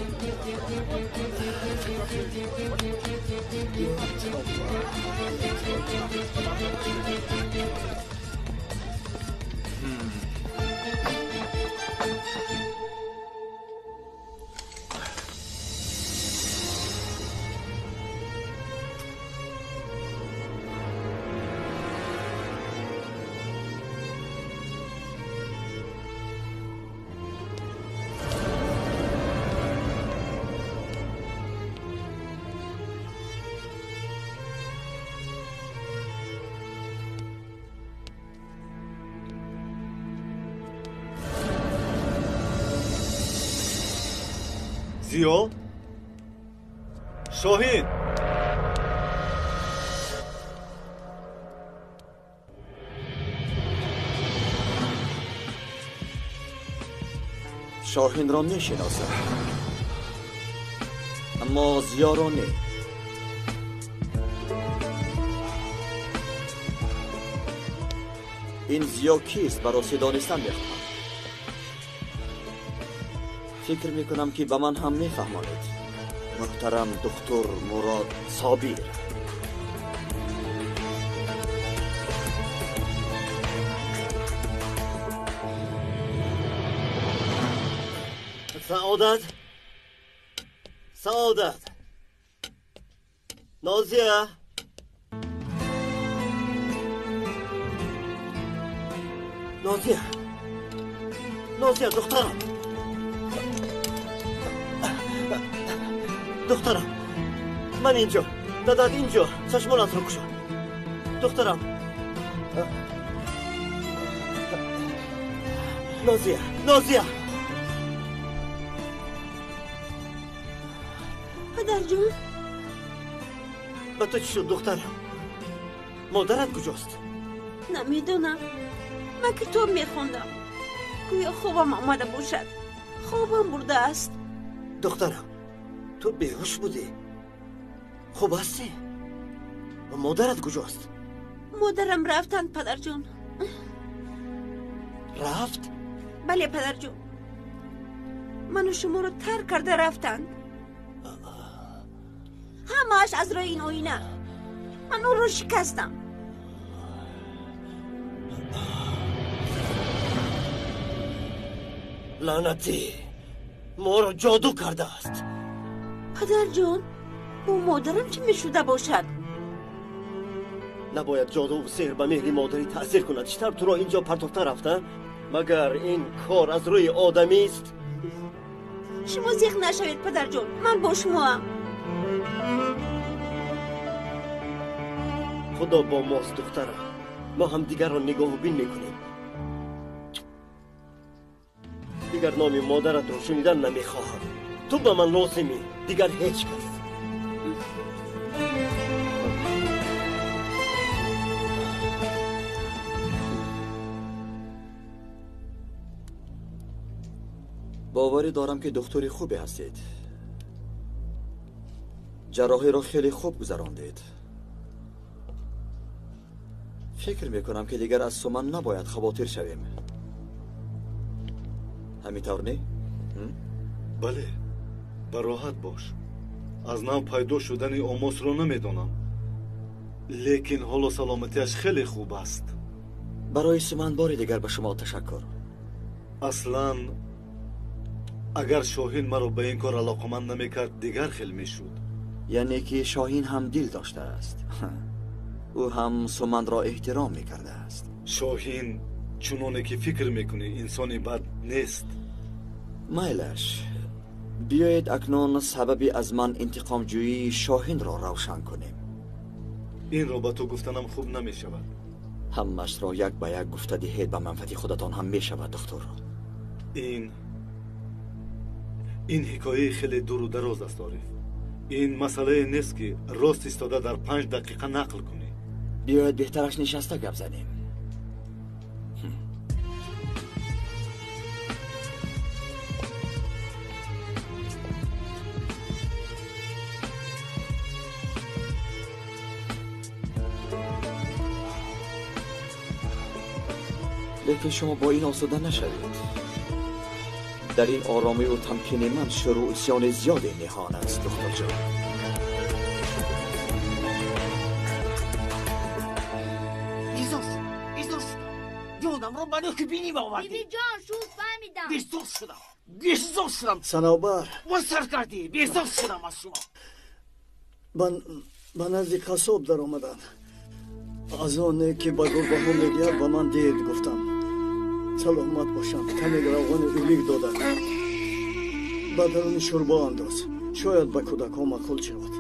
Зиё? Шоҳин! Шоҳинро мешиносам, аммо Зиёро не. Ин Зиё кист, ба ростӣ донистан мехоҳам. Фикр мекунам, ки ба ман ҳам мефаҳмонед, муҳтарам духтур Мурод Собир. Саодат, Саодат, Нозия. Нозия, Нозия, духтарам, духтарам, ман инҷо, дадат инҷо, чашмонатро кушо, духтарам. Нозия, Нозия. Падарҷон. Ба ту чӣ шуд, духтарам? Модарат куҷост? Намедонам, ман китоб мехондам, гӯё хобам омада бошад, хобам бурдааст. Духтарам, ту беҳуш будӣ. Хуб ҳастӣ? Ва модарат куҷост? Модарам рафтанд, падарҷон. Рафт? Бале, падарҷон, ману шуморо тарк карда рафтанд. Ҳамааш аз рӯи ин оина. Ман ӯро шикастам. Лаънатӣ! Моро ҷоду кардааст. Падарҷон, бо модарам чӣ мешуда бошад? Набояд ҷодуву сеҳр ба меҳри модарӣ таъсир кунад. Чӣ тавр туро инҷо партофта рафта? Магар ин кор аз рӯи одамист? Шумо зиқ нашавед, падарҷон, ман бо шумоам. Худо бо мост, духтарам. Мо ҳамдигарро нигоҳубин мекунем. Дигар номи модаратро шунидан намехоҳам. Ту ба ман лозимӣ, дигар ҳеҷ кас. Боварӣ дорам, ки духтури хубе ҳастед. Ҷарроҳиро хеле хуб гузарондед. Фикр мекунам, ки дигар аз Суман набояд хавотир шавем. Ҳамин тавр не? Бале, бароҳат бош. Аз нав пайдо шудани омосро намедонам, лекин ҳоло саломатиаш хеле хуб аст. Барои Суман бори дигар ба шумо ташаккур. Аслан агар Шоҳин маро ба ин кор алоқаманд намекард, дигар хел мешуд. Яъне ки Шоҳин ҳам дил доштааст. Ӯ ҳам Суманро эҳтиром мекардааст. Шоҳин чуноне ки фикр мекунӣ, инсони бад нест. Майлаш, биёед акнун сабаби аз ман интиқомҷӯии Шоҳинро равшан кунем. Инро ба ту гуфтанам хуб намешавад. Ҳамаашро як ба як гуфта диҳед, ба манфиати худатон ҳам мешавад, духтур. Ин ҳикояи хеле дуру дароз аст, Ориф. Ин масъалае нест, ки рост истода дар 5 дақиқа нақл кунӣ. Биёед беҳтараш нишаста гап занем. Лекин шумо бо ин осуда нашавед. Дар ин оромиву тамкини ман шурӯъ исёни зиёде ниҳон аст, духтурҷон. Безор шудам. Ҷонамро ба нӯки бинӣ овардӣ. Бибиҷон, шуд, фаҳмидам. Безор шудам. Безор шудам. Санобар. Боз сар кардӣ. Безор шудам аз шумо. Ба назди қассоб даромаданд. Аз оне ки ба гурбаҳо медиҳад, ба ман диҳед гуфтам. Саломат бошам, каме равғани улик доданд. Ба даруни шӯрбо андоз, шояд ба кӯдакҳо маъқул шавад.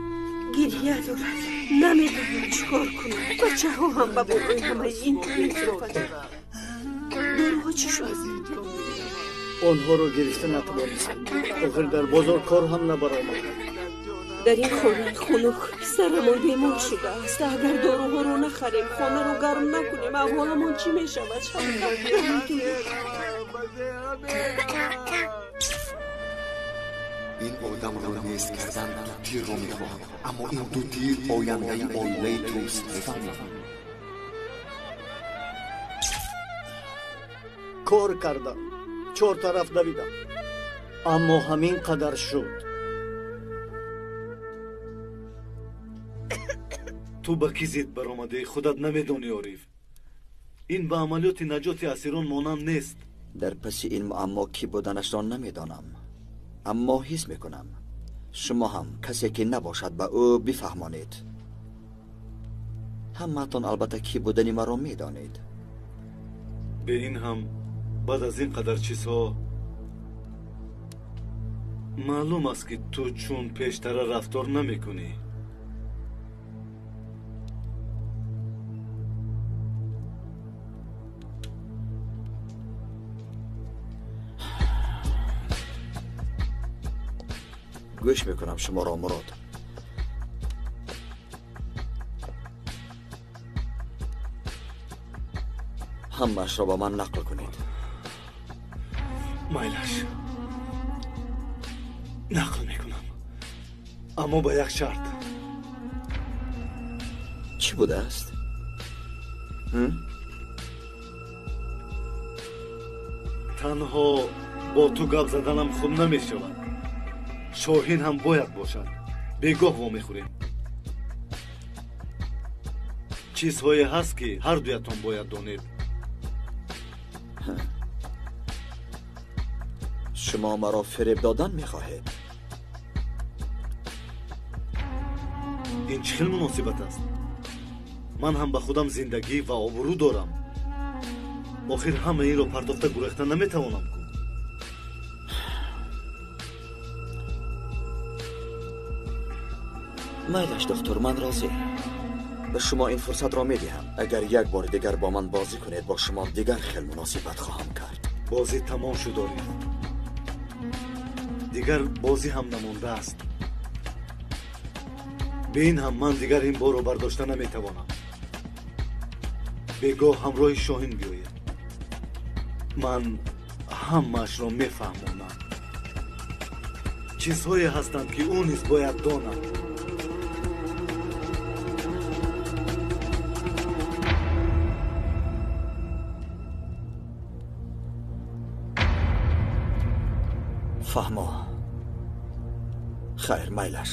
Гирья дорад, намедонам чӣ кор кунам. Бачаҳо ҳам ба болои ҳамаи ин меафтанд. Доруҳо чӣ шуд? Онҳоро гирифта натавонистем. Охир дар бозор кор ҳам набаромад. Дар ин хонаи хунук писарамон бемор шудааст. Агар доруҳоро нахарем, хонаро гарм накунем, аҳволамон чӣ мешавад? Ин одамро нест кардан ду тирро мехоҳад, аммо ин ду тир ояндаи оилаи туст, мефаҳмӣ? Кор кардам, чор тараф давидам, аммо ҳамин қадар шуд. Ту ба кӣ зид баромадӣ, худат намедонӣ, Ориф. Ин ба амалиёти наҷоти асирон монанд нест. Дар паси ин муаммо кӣ буданашро намедонам, аммо ҳис мекунам шумо ҳам касе ки набошад ба ӯ бифаҳмонед. Ҳамаатон албатта кӣ будани маро медонед. Бе ин ҳам баъд аз ин қадар чизҳо маълум аст, ки ту чун пештара рафтор намекунӣ. Гӯш мекунам шуморо, Мурод. Ҳамаашро ба ман нақл кунед. Майлаш, нақл мекунам, аммо ба як шарт. Чӣ будааст? Танҳо бо ту гап заданам хуб намешавад. Шоҳин ҳам бояд бошад. Бегоҳ вомехӯрем. Чизҳое ҳаст, ки ҳар дуятон бояд донед. Шумо маро фиреб додан мехоҳед? Ин чӣ хел муносибат аст? Ман ҳам ба худам зиндагӣ ва обрӯ дорам. Охир ҳама инро пардохта гурехта наметавонам ку. Майлаш, доктор, ман розӣ. Ба шумо ин фурсатро медиҳам. Агар як бори дигар бо ман бозӣ кунед, бо шумо дигар хел муносибат хоҳам кард. Бозӣ тамом шуд, Ориф. Дигар бозӣ ҳам намондааст. Бе ин ҳам ман дигар ин борро бардошта наметавонам. Бегоҳ ҳамроҳи Шоҳин биёед. Ман ҳамаашро мефаҳмонам. Чизҳое ҳастанд, ки ӯ низ бояд донад. Фаҳмо. Хайр, майлаш.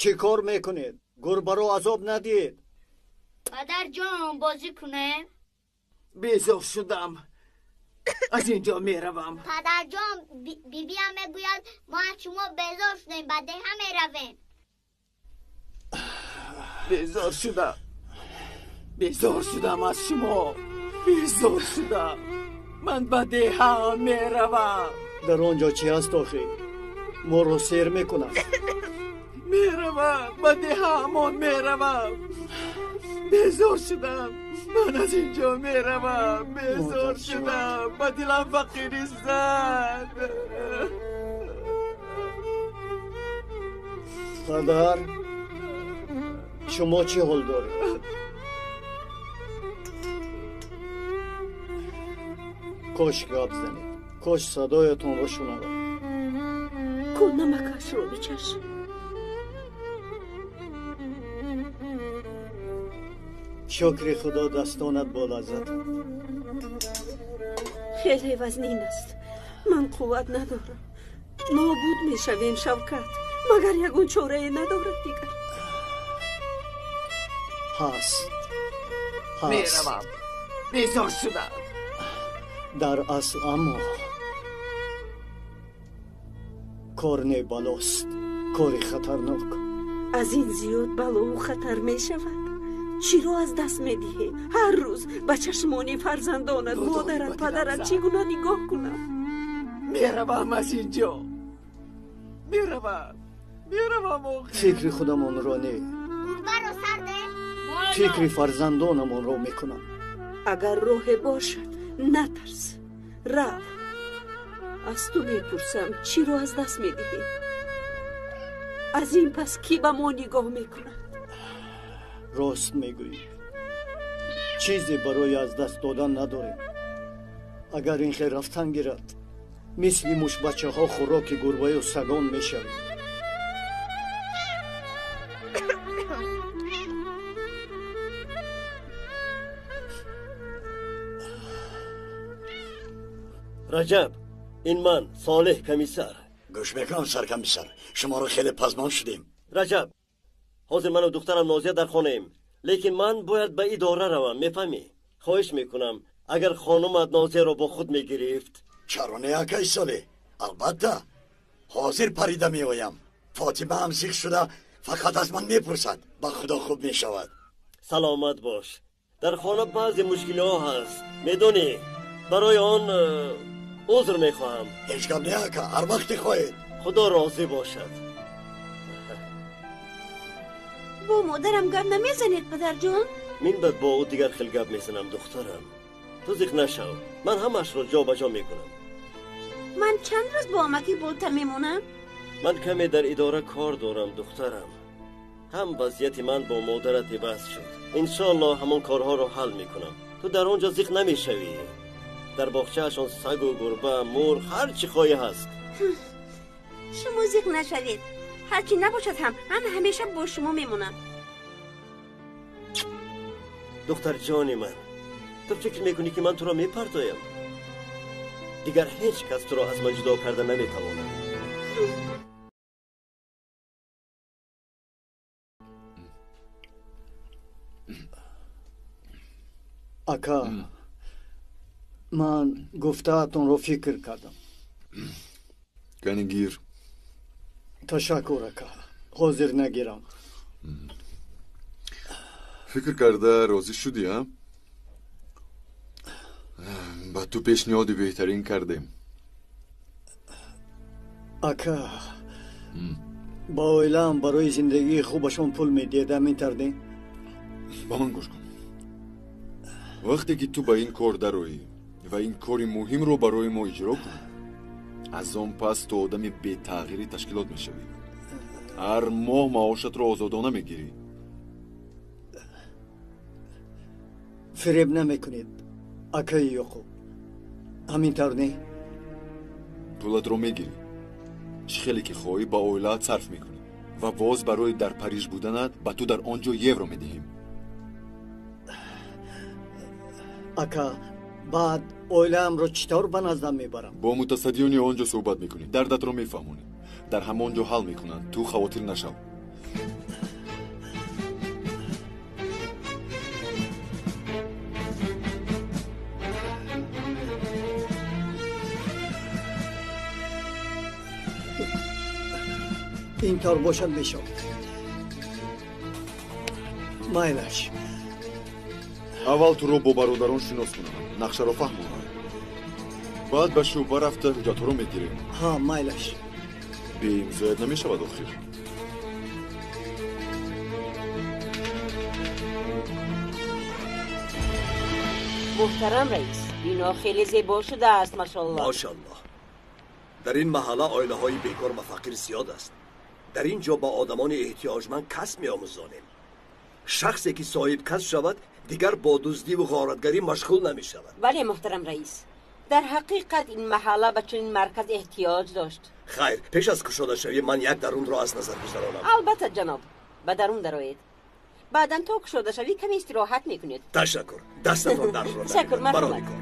Чӣ кор мекунед? Гурбаро азоб надиҳед. Падарҷон, бозӣ кунем? Безор шудам. Аз ин ҷо меравам. Падарҷон, бибиам мегӯяд мо аз шумо безор шудем, ба деҳа меравем. Безор шудам. Безор шудам аз шумо. Безор шудам. Ман ба деҳа меравам. Дар он ҷо чӣ ҳаст охӣ? Моро сер мекунад. Меравам, ба деҳаамон меравам. Безор шудам. Ман аз ин ҷо меравам. Безор шудам. Ба дилам фақирӣ зад. Падар, шумо чӣ ҳол доред? Кош гап занед. Кош садоятонро шунавад. Ку намакашро бичаш. Шукри Худо, дастонат бо лаззатанд. Хеле вазнин аст. Ман қувват надорам. Нобуд мешавем, Шавкат. Магар ягон чорае надорад дигар? Ҳаст. Ҳаст. Меравам. Безор шудам. Дар асл аммо кор не балост, кори хатарнок. Аз ин зиёд балову хатар мешавад. Чиро аз даст медиҳӣ? Ҳар рӯз ба чашмони фарзандонат, модарат, падарат чӣ гуна нигоҳ кунам? Меравам аз ин ҷо. Меравам. Меравам охир. Фикри худамонро не. Гурбаро сар де. Фикри фарзандонамонро мекунам. Агар роҳе бошад, натарс. Рав. Аз ту мепурсам, чиро аз даст медиҳӣ? Аз ин пас кӣ ба мо нигоҳ мекунад? Рост мегӯӣ. Чизе барои аз даст додан надорем. Агар ин хел рафтан гирад, мисли мушбачаҳо хӯроки гурбаю сагон мешавем. Раҷаб, ин ман, Солеҳ комиссар. Гӯш мекунам, саркомиссар. Шуморо хеле пазмон шудем. Раҷаб, ҳозир ману духтарам Нозия дар хонаем, лекин ман бояд ба идора равам, мефаҳмӣ? Хоҳиш мекунам, агар хонумат Нозияро бо худ мегирифт. Чаро не, акай Солеҳ? Албатта, ҳозир парида меоям. Фотима ҳам зиқ шуда фақат аз ман мепурсад. Ба худо хуб мешавад. Саломат бош. Дар хона баъзе мушкилиҳо ҳаст, медонӣ? Барои он узр мехоҳам. Ҳеҷ гап не, ака, ҳар вақте хоҳед. Худо розӣ бошад. Бо модарам гап намезанед, падарҷон? Минбаъд бо ӯ дигар хел гап мезанам, духтарам. Ту зиқ нашав, ман ҳамаашро ҷо ба ҷо мекунам. Ман чанд рӯз бо амаки Болта мемонам? Ман каме дар идора кор дорам, духтарам. Ҳам вазъияти ман бо модарат иваз шуд. Иншоаллоҳ ҳамон корҳоро ҳал мекунам. Ту дар он ҷо зиқ намешавӣ. Дар боғчаашон сагу гурба, мурғ, ҳар чӣ хоҳӣ ҳаст. Шумо зиқ нашавед. Ҳарчи набошад ҳам, ман ҳамеша бо шумо мемонам. Духтарҷони ман, ту фикр мекунӣ ки ман туро мепартоям? Дигар ҳеҷ кас туро аз ман ҷудо карда наметавонад. Ака, ман гуфтаатонро фикр кардам. Кани гир. Ташаккур, ака, ҳозир нагирам. Фикр карда розӣ шудӣ, а? Ба ту пешниҳоди беҳтарин кардем. Ака, ба оилаам барои зиндагии хубашон пул медиҳед, ҳамин тавр не? Ба ман гӯш кун. Вақте ки ту ба ин кор дароӣ ва ин кори муҳимро барои мо иҷро кунӣ, аз он пас ту одами бетағйири ташкилот мешавӣ. Ҳар моҳ маошатро озодона мегирӣ. Фиреб намекунед, акаи Ёқуб, ҳамин тавр не? Пулатро мегирӣ, чӣ хеле ки хоҳӣ ба оилаат сарф мекунӣ ва боз барои дар Париж буданат ба ту дар он ҷо евро медиҳем. Ака, баъд оилаамро чӣ тавр ба наздам мебарам? Бо мутасаддиёни он ҷо суҳбат мекунӣ, дардатро мефаҳмонӣ, дар ҳамон ҷо ҳал мекунанд. Ту хавотир нашав. Ин тавр бошад мешавад. Майлаш. Аввал туро бо бародарон шинос кунам, нақшаро фаҳмонам. Баъд ба шӯъба рафта ҳуҷҷатҳоро мегирем. Ҳа, майлаш. Беимзоят намешавад охир. Муҳтарам раис, бино хеле зебо шудааст, машоаллоҳ. Машоаллоҳ. Дар ин маҳалла оилаҳои бекор ва фақир зиёд аст. Дар ин ҷо ба одамони эҳтиёҷманд касб меомӯзонем. Шахсе ки соҳиб касб шавад, дигар бо дуздиву ғоратгарӣ машғул намешавад. Бале, муҳтарам раис, дар ҳақиқат ин маҳалла ба чунин марказ эҳтиёҷ дошт. Хайр, пеш аз кушодашавӣ ман як дарунро аз назар гузаронам. Албатта, ҷаноб, ба дарун дароед. Баъдан то кушодашавӣ каме истироҳат мекунед. Ташаккур, дастатон дардро Ташаккур, барои кор.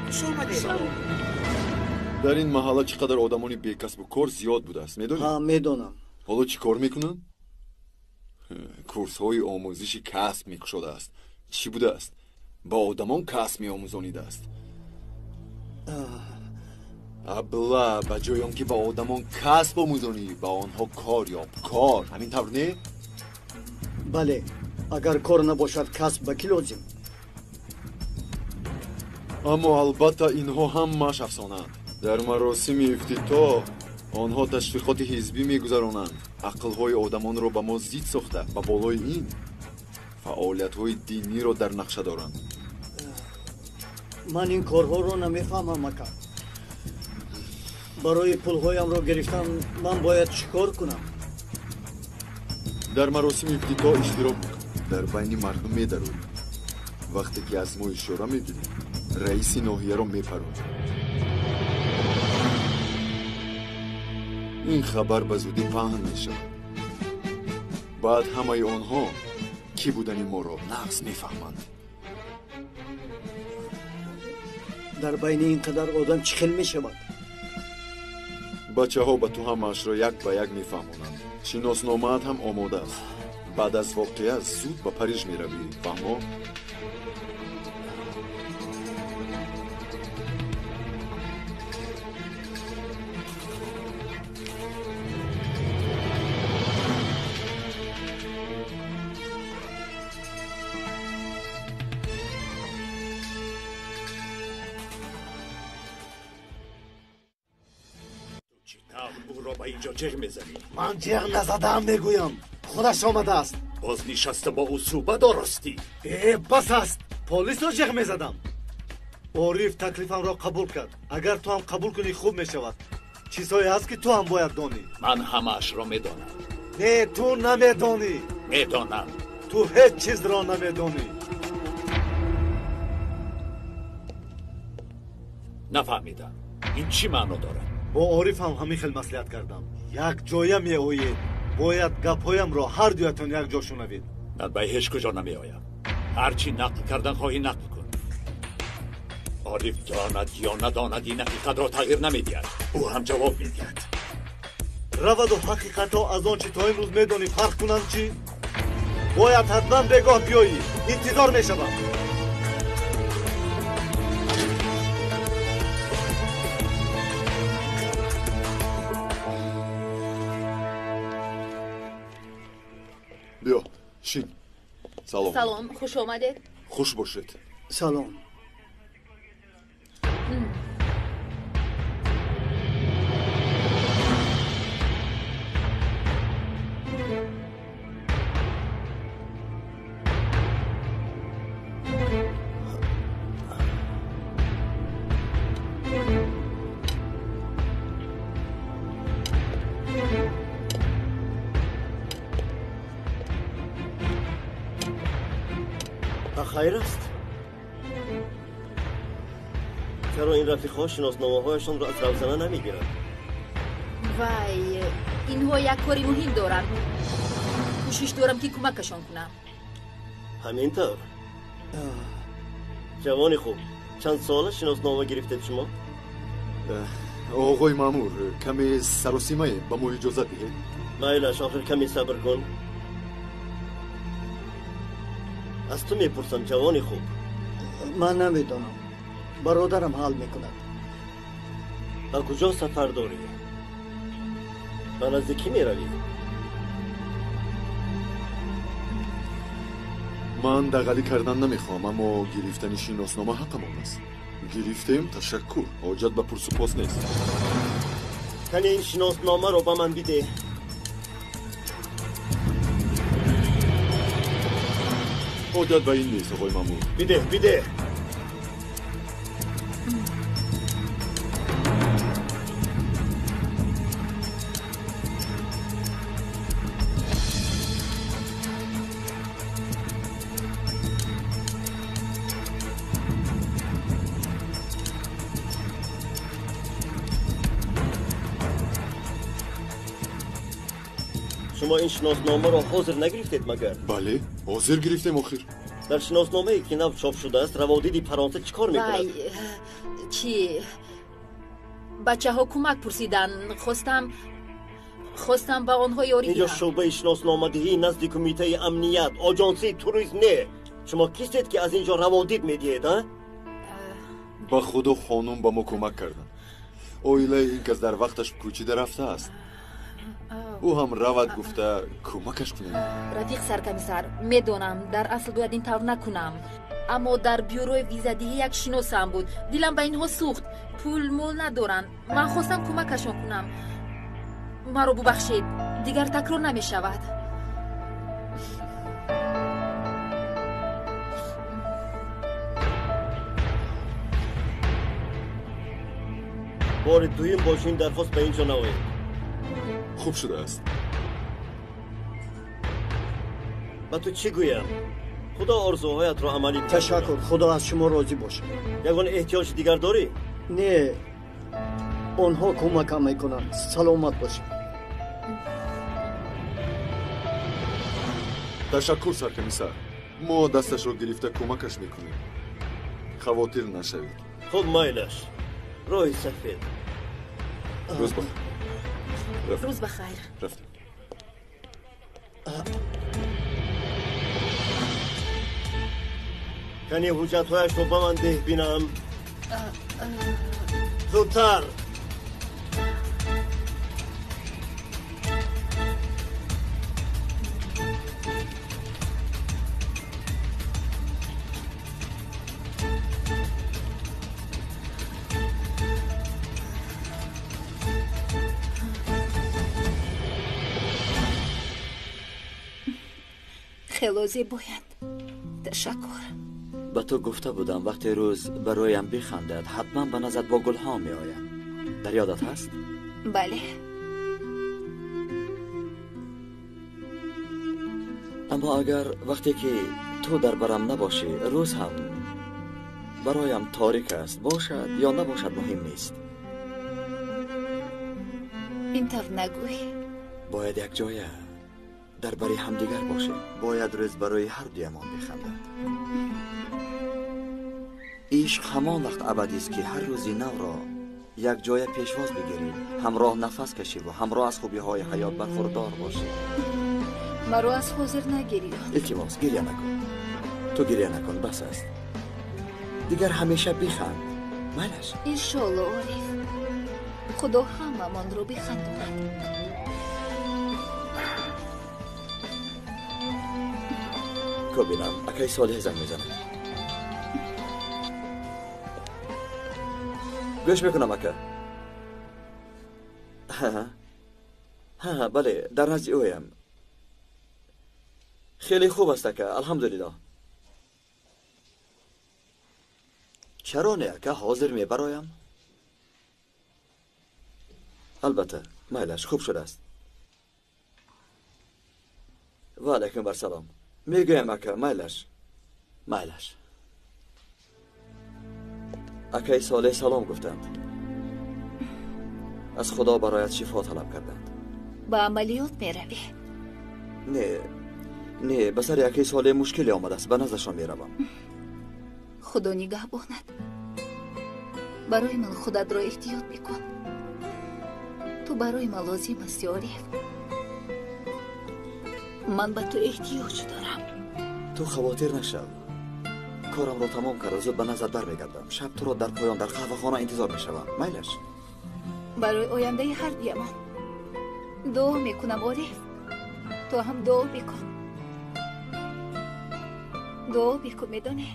Хуш омадед. Дар ин маҳалла чӣ қадар одамони бекасбу кор зиёд будааст, медонӣ? Ҳа, медонам. Ҳоло чӣ кор мекунанд? Курсҳои омӯзиши касб мекушодааст. Чӣ будааст? Ба одамон касб меомӯзонидааст. Абла, ба ҷои он ки ба одамон касб омӯзонӣ, ба онҳо кор ёб, кор. Ҳамин тавр не? Бале, агар кор набошад, касб ба кӣ лозим? Аммо албатта инҳо ҳамааш афсонаанд. Дар маросими ифтитоҳ онҳо ташвиқоти ҳизбӣ мегузаронанд. Ақлҳои одамонро ба мо зид сохта, ба болои ин фаъолиятҳои диниро дар нақша доранд. Ман ин корҳоро намефаҳмам, ака. Барои пулҳоямро гирифтан ман бояд чӣ кор кунам? Дар маросими ифтитоҳ иштирок мекун. Дар байни мардум медарӯӣ. Вақте ки аз мо ишора мегирӣ, раиси ноҳияро мепаронӣ. Ин хабар ба зудӣ паҳн мешавад. Баъд ҳамаи онҳо кӣ будани моро нағз мефаҳманд. Дар байни ин қадар одам чӣ хел мешавад? Бачаҳо ба ту ҳамаашро як ба як мефаҳмонанд. Шиносномаат ҳам омода аст. Баъд аз воқеа зуд ба Париж меравӣ, фаҳмо? ҷеғ мезанӣ? Ман ҷеғ назадаам, мегӯям. Худаш омадааст. Боз нишаста бо ӯ суҳбат оростӣ. Э, бас аст. Полисро ҷеғ мезадам. Ориф таклифамро қабул кард. Агар ту ҳам қабул кунӣ, хуб мешавад. Чизҳое ҳаст, ки ту ҳам бояд донӣ. Ман ҳамаашро медонам. Не, ту намедонӣ. Медонам. Ту ҳеҷ чизро намедонӣ. Нафаҳмидам, ин чӣ маъно дорад? Бо Ориф ҳам ҳамин хел маслиҳат кардам. Як ҷоя меоед, бояд гапҳоямро ҳар дуятон якҷо шунавед. Ман ба ҳеҷ куҷо намеоям. Ҳар чӣ нақл кардан хоҳӣ, нақл кун. Ориф донад ё надонад, ин ҳақиқатро тағйир намедиҳад. Ӯ ҳам ҷавоб медиҳад. Раваду ҳақиқатҳо аз он чӣ то имрӯз медонӣ фарқ кунанд чӣ? Бояд ҳатман бегоҳ биёӣ. Интизор мешавам. Биё, шин. Салом. Салом, хуш омадед. Хуш бошед. Салом. Хайр аст? Чаро ин рафиқҳо шиносномаҳояшонро аз равзана намегиранд? Вай, инҳо як кори муҳим доранд. Кӯшиш дорам, ки кӯмакашон кунам. Ҳамин тавр. Ҷавони хуб, чанд сола шиноснома гирифтед шумо? Оғои маъмур, каме саросимаем, ба мо иҷозат диҳед. Майлаш, охир каме сабр кун. Аз ту мепурсам, ҷавони хуб. Ман намедонам. Бародарам ҳал мекунад. Ба куҷо сафар дорӣ? Ба назди кӣ меравӣ? Ман дағалӣ кардан намехоҳам, аммо гирифтани шиноснома ҳаққамон аст. Гирифтем, ташаккур. Ҳоҷат ба пурсупос нест. Кани ин шиносномаро ба ман бидеҳ. Ҳоҷат ба ин нест, оғои маъмур. Бидеҳ, бидеҳ. Шумо ин шиносномаро ҳозир нагирифтед магар? Бале, ҳозир гирифтем охир. Дар шиносномае ки нав чоп шудааст, раводиди Фаронса чӣ кор мекунад? Вай, чӣ? Бачаҳо кӯмак пурсиданд. Хостам ба онҳо ёрӣ Инҷо диҳам. шӯъбаи шиносномадиҳӣ назди кумитаи амният, оҷонсии туризм не. Шумо кистед, ки аз инҷо раводид медиҳед, а? Ба худо, хонум ба мо кӯмак карданд. Оилаи ин кас дар вақташ кӯчида рафтааст. Ӯ ҳам равад гуфта, кӯмакаш кунем. Рафиқ саркомиссар, медонам, дар асл бояд ин тавр накунам, аммо дар бюрои визадиҳӣ як шиносам буд. Дилам ба инҳо сӯхт. Пул мол надоранд. Ман хостам кӯмакашон кунам. Маро бубахшед, дигар такрор намешавад. Бори дуюм бо чунин дархост ба ин ҷо наоед. Хуб шудааст. Ба ту чӣ гӯям? Худо орзуҳоятро амалӣ бигардонад. Ташаккур, худо аз шумо розӣ бошад. Ягон эҳтиёҷи дигар дорӣ? Не, онҳо кӯмакам мекунанд. Саломат бошед. Ташаккур, саркомиссар. Мо дасташро гирифта кӯмакаш мекунем. Хавотир нашавед. Хуб, майлаш. Роҳи сафед. Рӯз бахайр. Рӯз бахайр. Рафтем. Кани ҳуҷҷатҳояшро ба ман деҳ, бинам. Зудтар. Хело зебоянд. Ташаккур. Ба ту гуфта будам, вақте рӯз бароям бихандад, ҳатман ба назар бо гулҳо меоям. Дар ёдат ҳаст? Бале. Аммо агар вақте ки ту дар барам набошӣ, рӯз ҳам Бароям торик аст, бошад ё набошад муҳим нест. Ин тавр нагӯй. Бояд якҷоя дар бари ҳамдигар бошем. Бояд рӯз барои ҳар дуямон бихандад. Ишқ ҳамон вақт абадист, ки ҳар рӯзи навро якҷоя пешвоз бигирем, ҳамроҳ нафас кашиву ҳамроҳ аз хубиҳои ҳаёт бархурдор бошем. Маро аз ҳозир нагирӣ. Илтимос, гиря накун. Ту гиря накун, бас аст. Дигар ҳамеша биханд. Майлаш? Иншолло, Ориф. Худо ҳамамонро бихандонад. Ко бинам, акаи Солеҳ занг мезанад. Гӯш мекунам, ака. Ҳа, бале, дар назди ӯям. Хеле хуб аст, ака, алҳамдулиллоҳ. Чаро не, ака, ҳозир мебароям. Албатта, майлаш, хуб шудааст. Ва алайкум барсалом. Мегӯям, ака, майлаш. Майлаш. Акаи Солеҳ салом гуфтанд. Аз Худо бароят шифо талаб карданд. Ба амалиёт меравӣ? Не, не, ба сари акаи Солеҳ мушкиле омадааст, ба наздашон меравам. Худо нигаҳбонад. Барои ман худатро эҳтиёт бикун. Ту барои ман лозим ҳасти, Ориф. Ман ба ту эҳтиёҷ дорам. Ту хавотир нашав. Корамро тамом карда зуд ба назар бармегардам. Шаб туро дар поён дар қаҳвахона интизор мешавам. Майлаш? Барои ояндаи ҳар дуямон дуо мекунам, Ориф. Ту ҳам дуо бикун. Дуо бикун, медонӣ?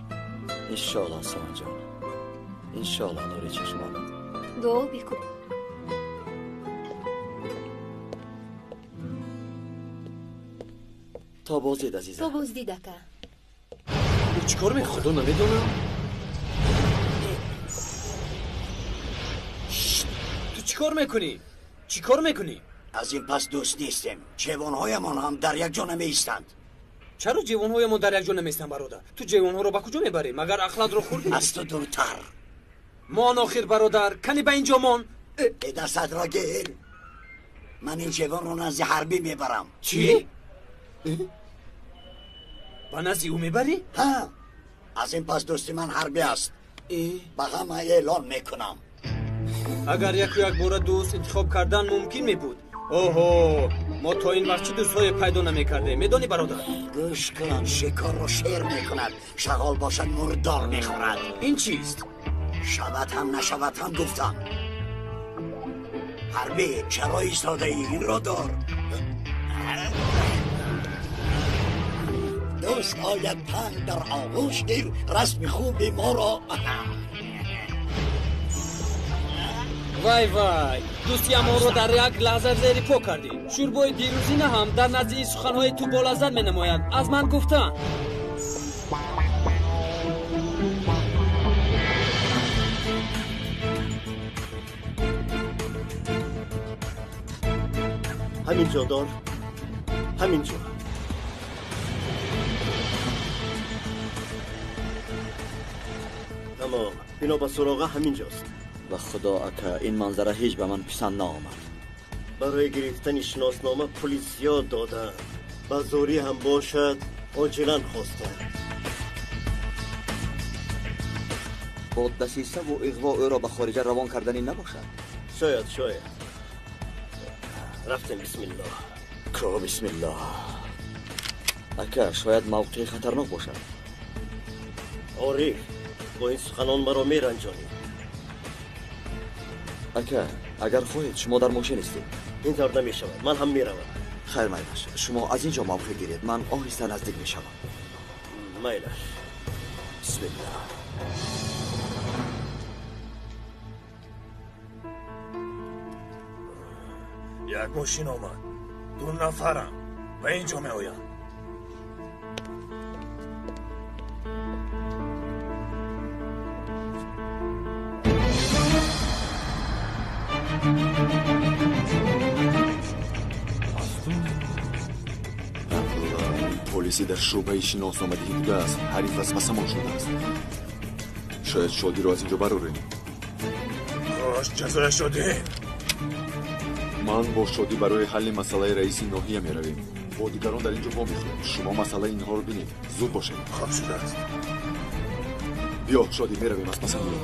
Иншоаллоҳ, Саманҷон. Иншоаллоҳ, нури чашмонам. Дуо бикун. То боздид, азизам. То боздид, ака. Ӯ чӣ кор мекунад? Худо намедонам. Ту чӣ кор мекунӣ? Чӣ кор мекунӣ? Аз ин пас дӯст нестем. Ҷевонҳоямон ҳам дар як ҷо намеистанд. Чаро ҷевонҳоямон дар як ҷо намеистанд, бародар? Ту ҷевонҳоро ба куҷо мебарӣ? Магар ахлатро хӯрдӣ? Аз ту дуртар. Мон охир, бародар, кани ба инҷо мон. Э, дастатро гир. Ман ин ҷевонро назди ҳарбӣ мебарам. Чӣ? Ба назди ӯ мебарӣ? Ҳа, аз ин пас дӯсти ман ҳарбӣ аст. Ба ҳама эълон мекунам. Агар яку якбора дӯст интихоб кардан мумкин мебуд, оҳо, мо то ин вақт чӣ дӯстҳое пайдо намекардем, медонӣ, бародар? Гӯш кун, шикорро шер мекунад, шағол бошад мурдор мехӯрад. Ин чист? Шавад ҳам нашавад ҳам гуфтам. Ҳарбӣ, чаро истодаӣ? Инро дор. Дӯст ояд танг дар оғӯш гир, расми хуби моро. Вай вай, дӯстиамонро дар як лаҳза зери по кардӣ. Шӯрбои дирӯзина ҳам дар назди ин суханҳои ту болаззат менамояд. Аз ман гуфтанд. Ҳамин ҷо дор, ҳамин ҷо. Тамом, бино ба суроға ҳамин ҷост. Ба худо, ака, ин манзара ҳеҷ ба ман писанд наомад. Барои гирифтани шиноснома пули зиёд доданд. Ба зӯрӣ ҳам бошад, оҷилан хостанд. Бо дасисаву иғво ӯро ба хориҷа равон карданӣ набошад? Шояд, шояд. Рафтем, бисмиллоҳ. Ко бисмиллоҳ. Ака, шояд мавқеи хатарнок бошад. Ориф, бо ин суханон маро меранҷонӣ. Ака, агар хоҳед, шумо дар мошин истед. Ин тавр намешавад, ман ҳам меравам. Хайр, майлаш, шумо аз ин ҷо мавқеъ гиред, ман оҳиста наздик мешавам. Майлаш. Бисмиллоҳ. Як мошин омад. Ду нафарам ба ин ҷо меоянд. Полиси дар шӯъбаи шиносномадиҳӣ будааст. Ҳариф васвасамон шудааст. Шояд Шодиро аз инҷо барорем. Кош ҷазояшро диҳем. Ман бо Шодӣ барои ҳалли масъалаи раиси ноҳия меравем. Бо дигарон дар инҷо вомехӯрем. Шумо масъалаи инҳоро бинед. Зуд бошед. Хоб шудааст. Биё, Шодӣ, меравем, аз пасам биё.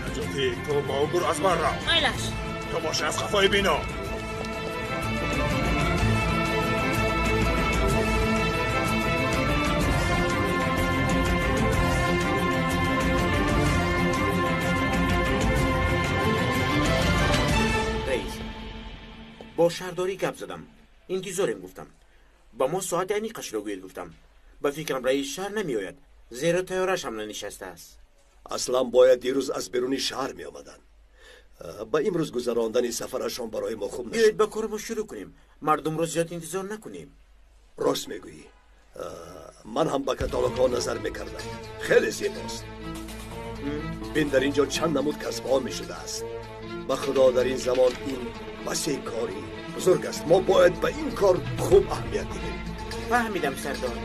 Наҷотӣ, ту бо ӯ гур аз ман рав. Майлаш. Ту боши аз қафои бино. Раис, бо шаҳрдорӣ гап задам. Интизорем гуфтам. Ба мо соати аниқашро гӯед гуфтам. Ба фикрам раиси шаҳр намеояд, зеро тайёраш ҳам нанишастааст. Аслан бояд дирӯз аз беруни шаҳр меомаданд. Ба имрӯз гузарондани сафарашон барои мо хуб нашуд. Биёед ба кори мо шурӯъ кунем. Мардумро зиёд интизор накунем. Рост мегӯӣ. Ман ҳам ба каталогҳо назар мекардам. Хеле зебост. Бин, дар ин ҷо чанд намуд касбҳо мешудааст. Ба худо, дар ин замон ин васеъ кори бузург аст. Мо бояд ба ин кор хуб аҳамият диҳем. Фаҳмидам, сардор.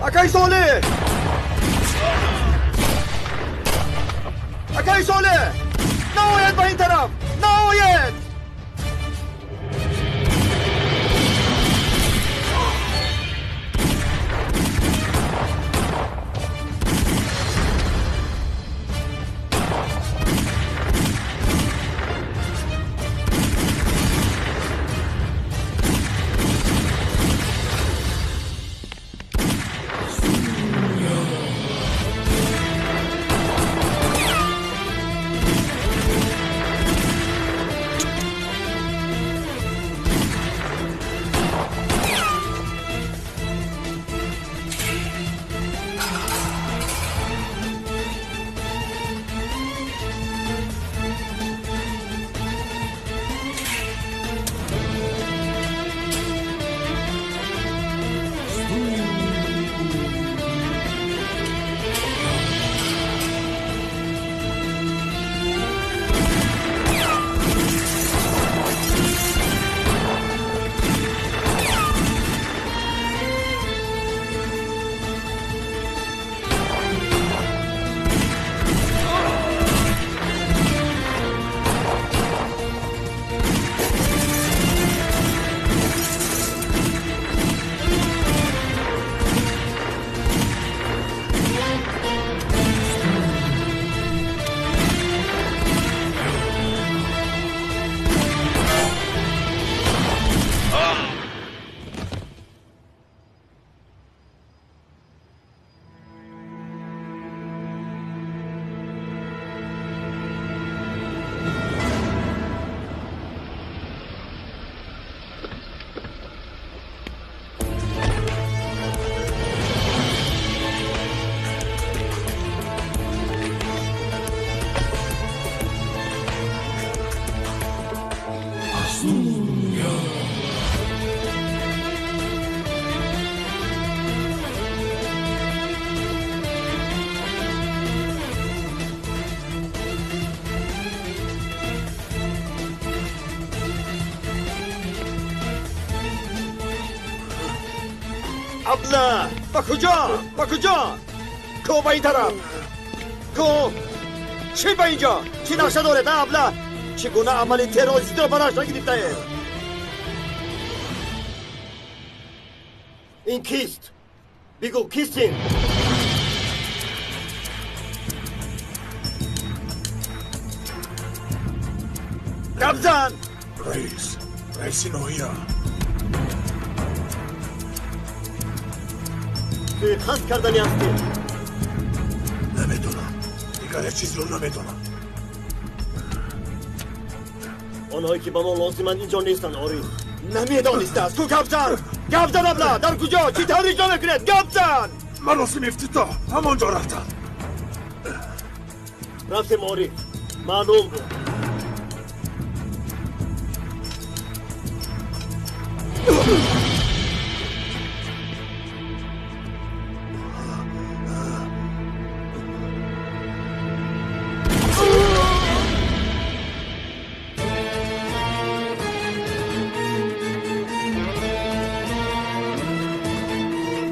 Акай Солеҳ! Акай Солеҳ! Наояд ба ин тараф! Наояд! Абла, ба куҷо? Ба куҷо? Ку ба ин тараф? Ку? Чӣ ба инҷо? Чӣ нақша доред, а абла? Чӣ гуна амали террористиро ба нақша гирифтаед? Ин кист? Бигӯ, кист ин? Гап зан! Раис, раиси ноҳия. Суиқасд кардани ҳастӣ? Намедонам. Дигар ҳеҷ чизро намедонам. Онҳое ки ба мо лозиманд инҷо нестанд, Ориф. Намедонистааст. Ку гап зан! Гап зан, абла! Дар куҷо? Чӣ тавр иҷро мекунед? Гап зан! Маросими ифтитоҳ ҳамон ҷо рафтам. Рафтем, Ориф. Маълум буд.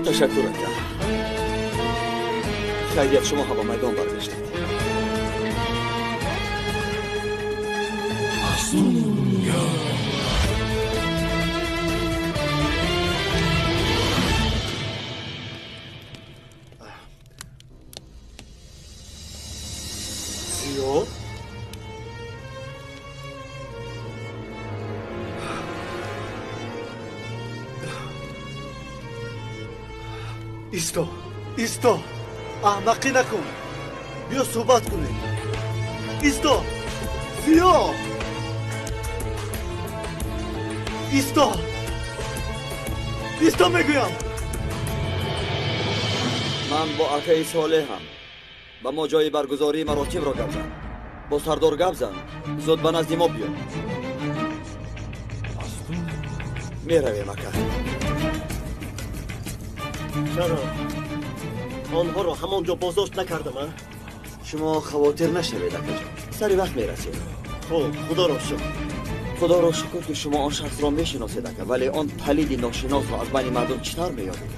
Ташаккур, ака. Хайрият, шумо ҳам ба майдон баргаштед. Зиё? Исто, исто, аҳмақӣ накун. Биё суҳбат кунем. Исто, Зиё! Исто! Исто мегӯям! Ман бо акаи Солеҳам. Ба мо ҷои баргузории маротибро гап зан. Бо сардор гап зан. Зуд ба назди мо биё. Меравем, ака. Чаро онҳоро ҳамон ҷо боздошт накардам, а? Шумо хавотир нашавед, акаҷон. Сари вақт мерасем. Хуб, худоро шукр. Худоро шукр, ки шумо он шахсро мешиносед, ака, вале он палиди ношиносро аз байни мардум чӣ тавр меёбед?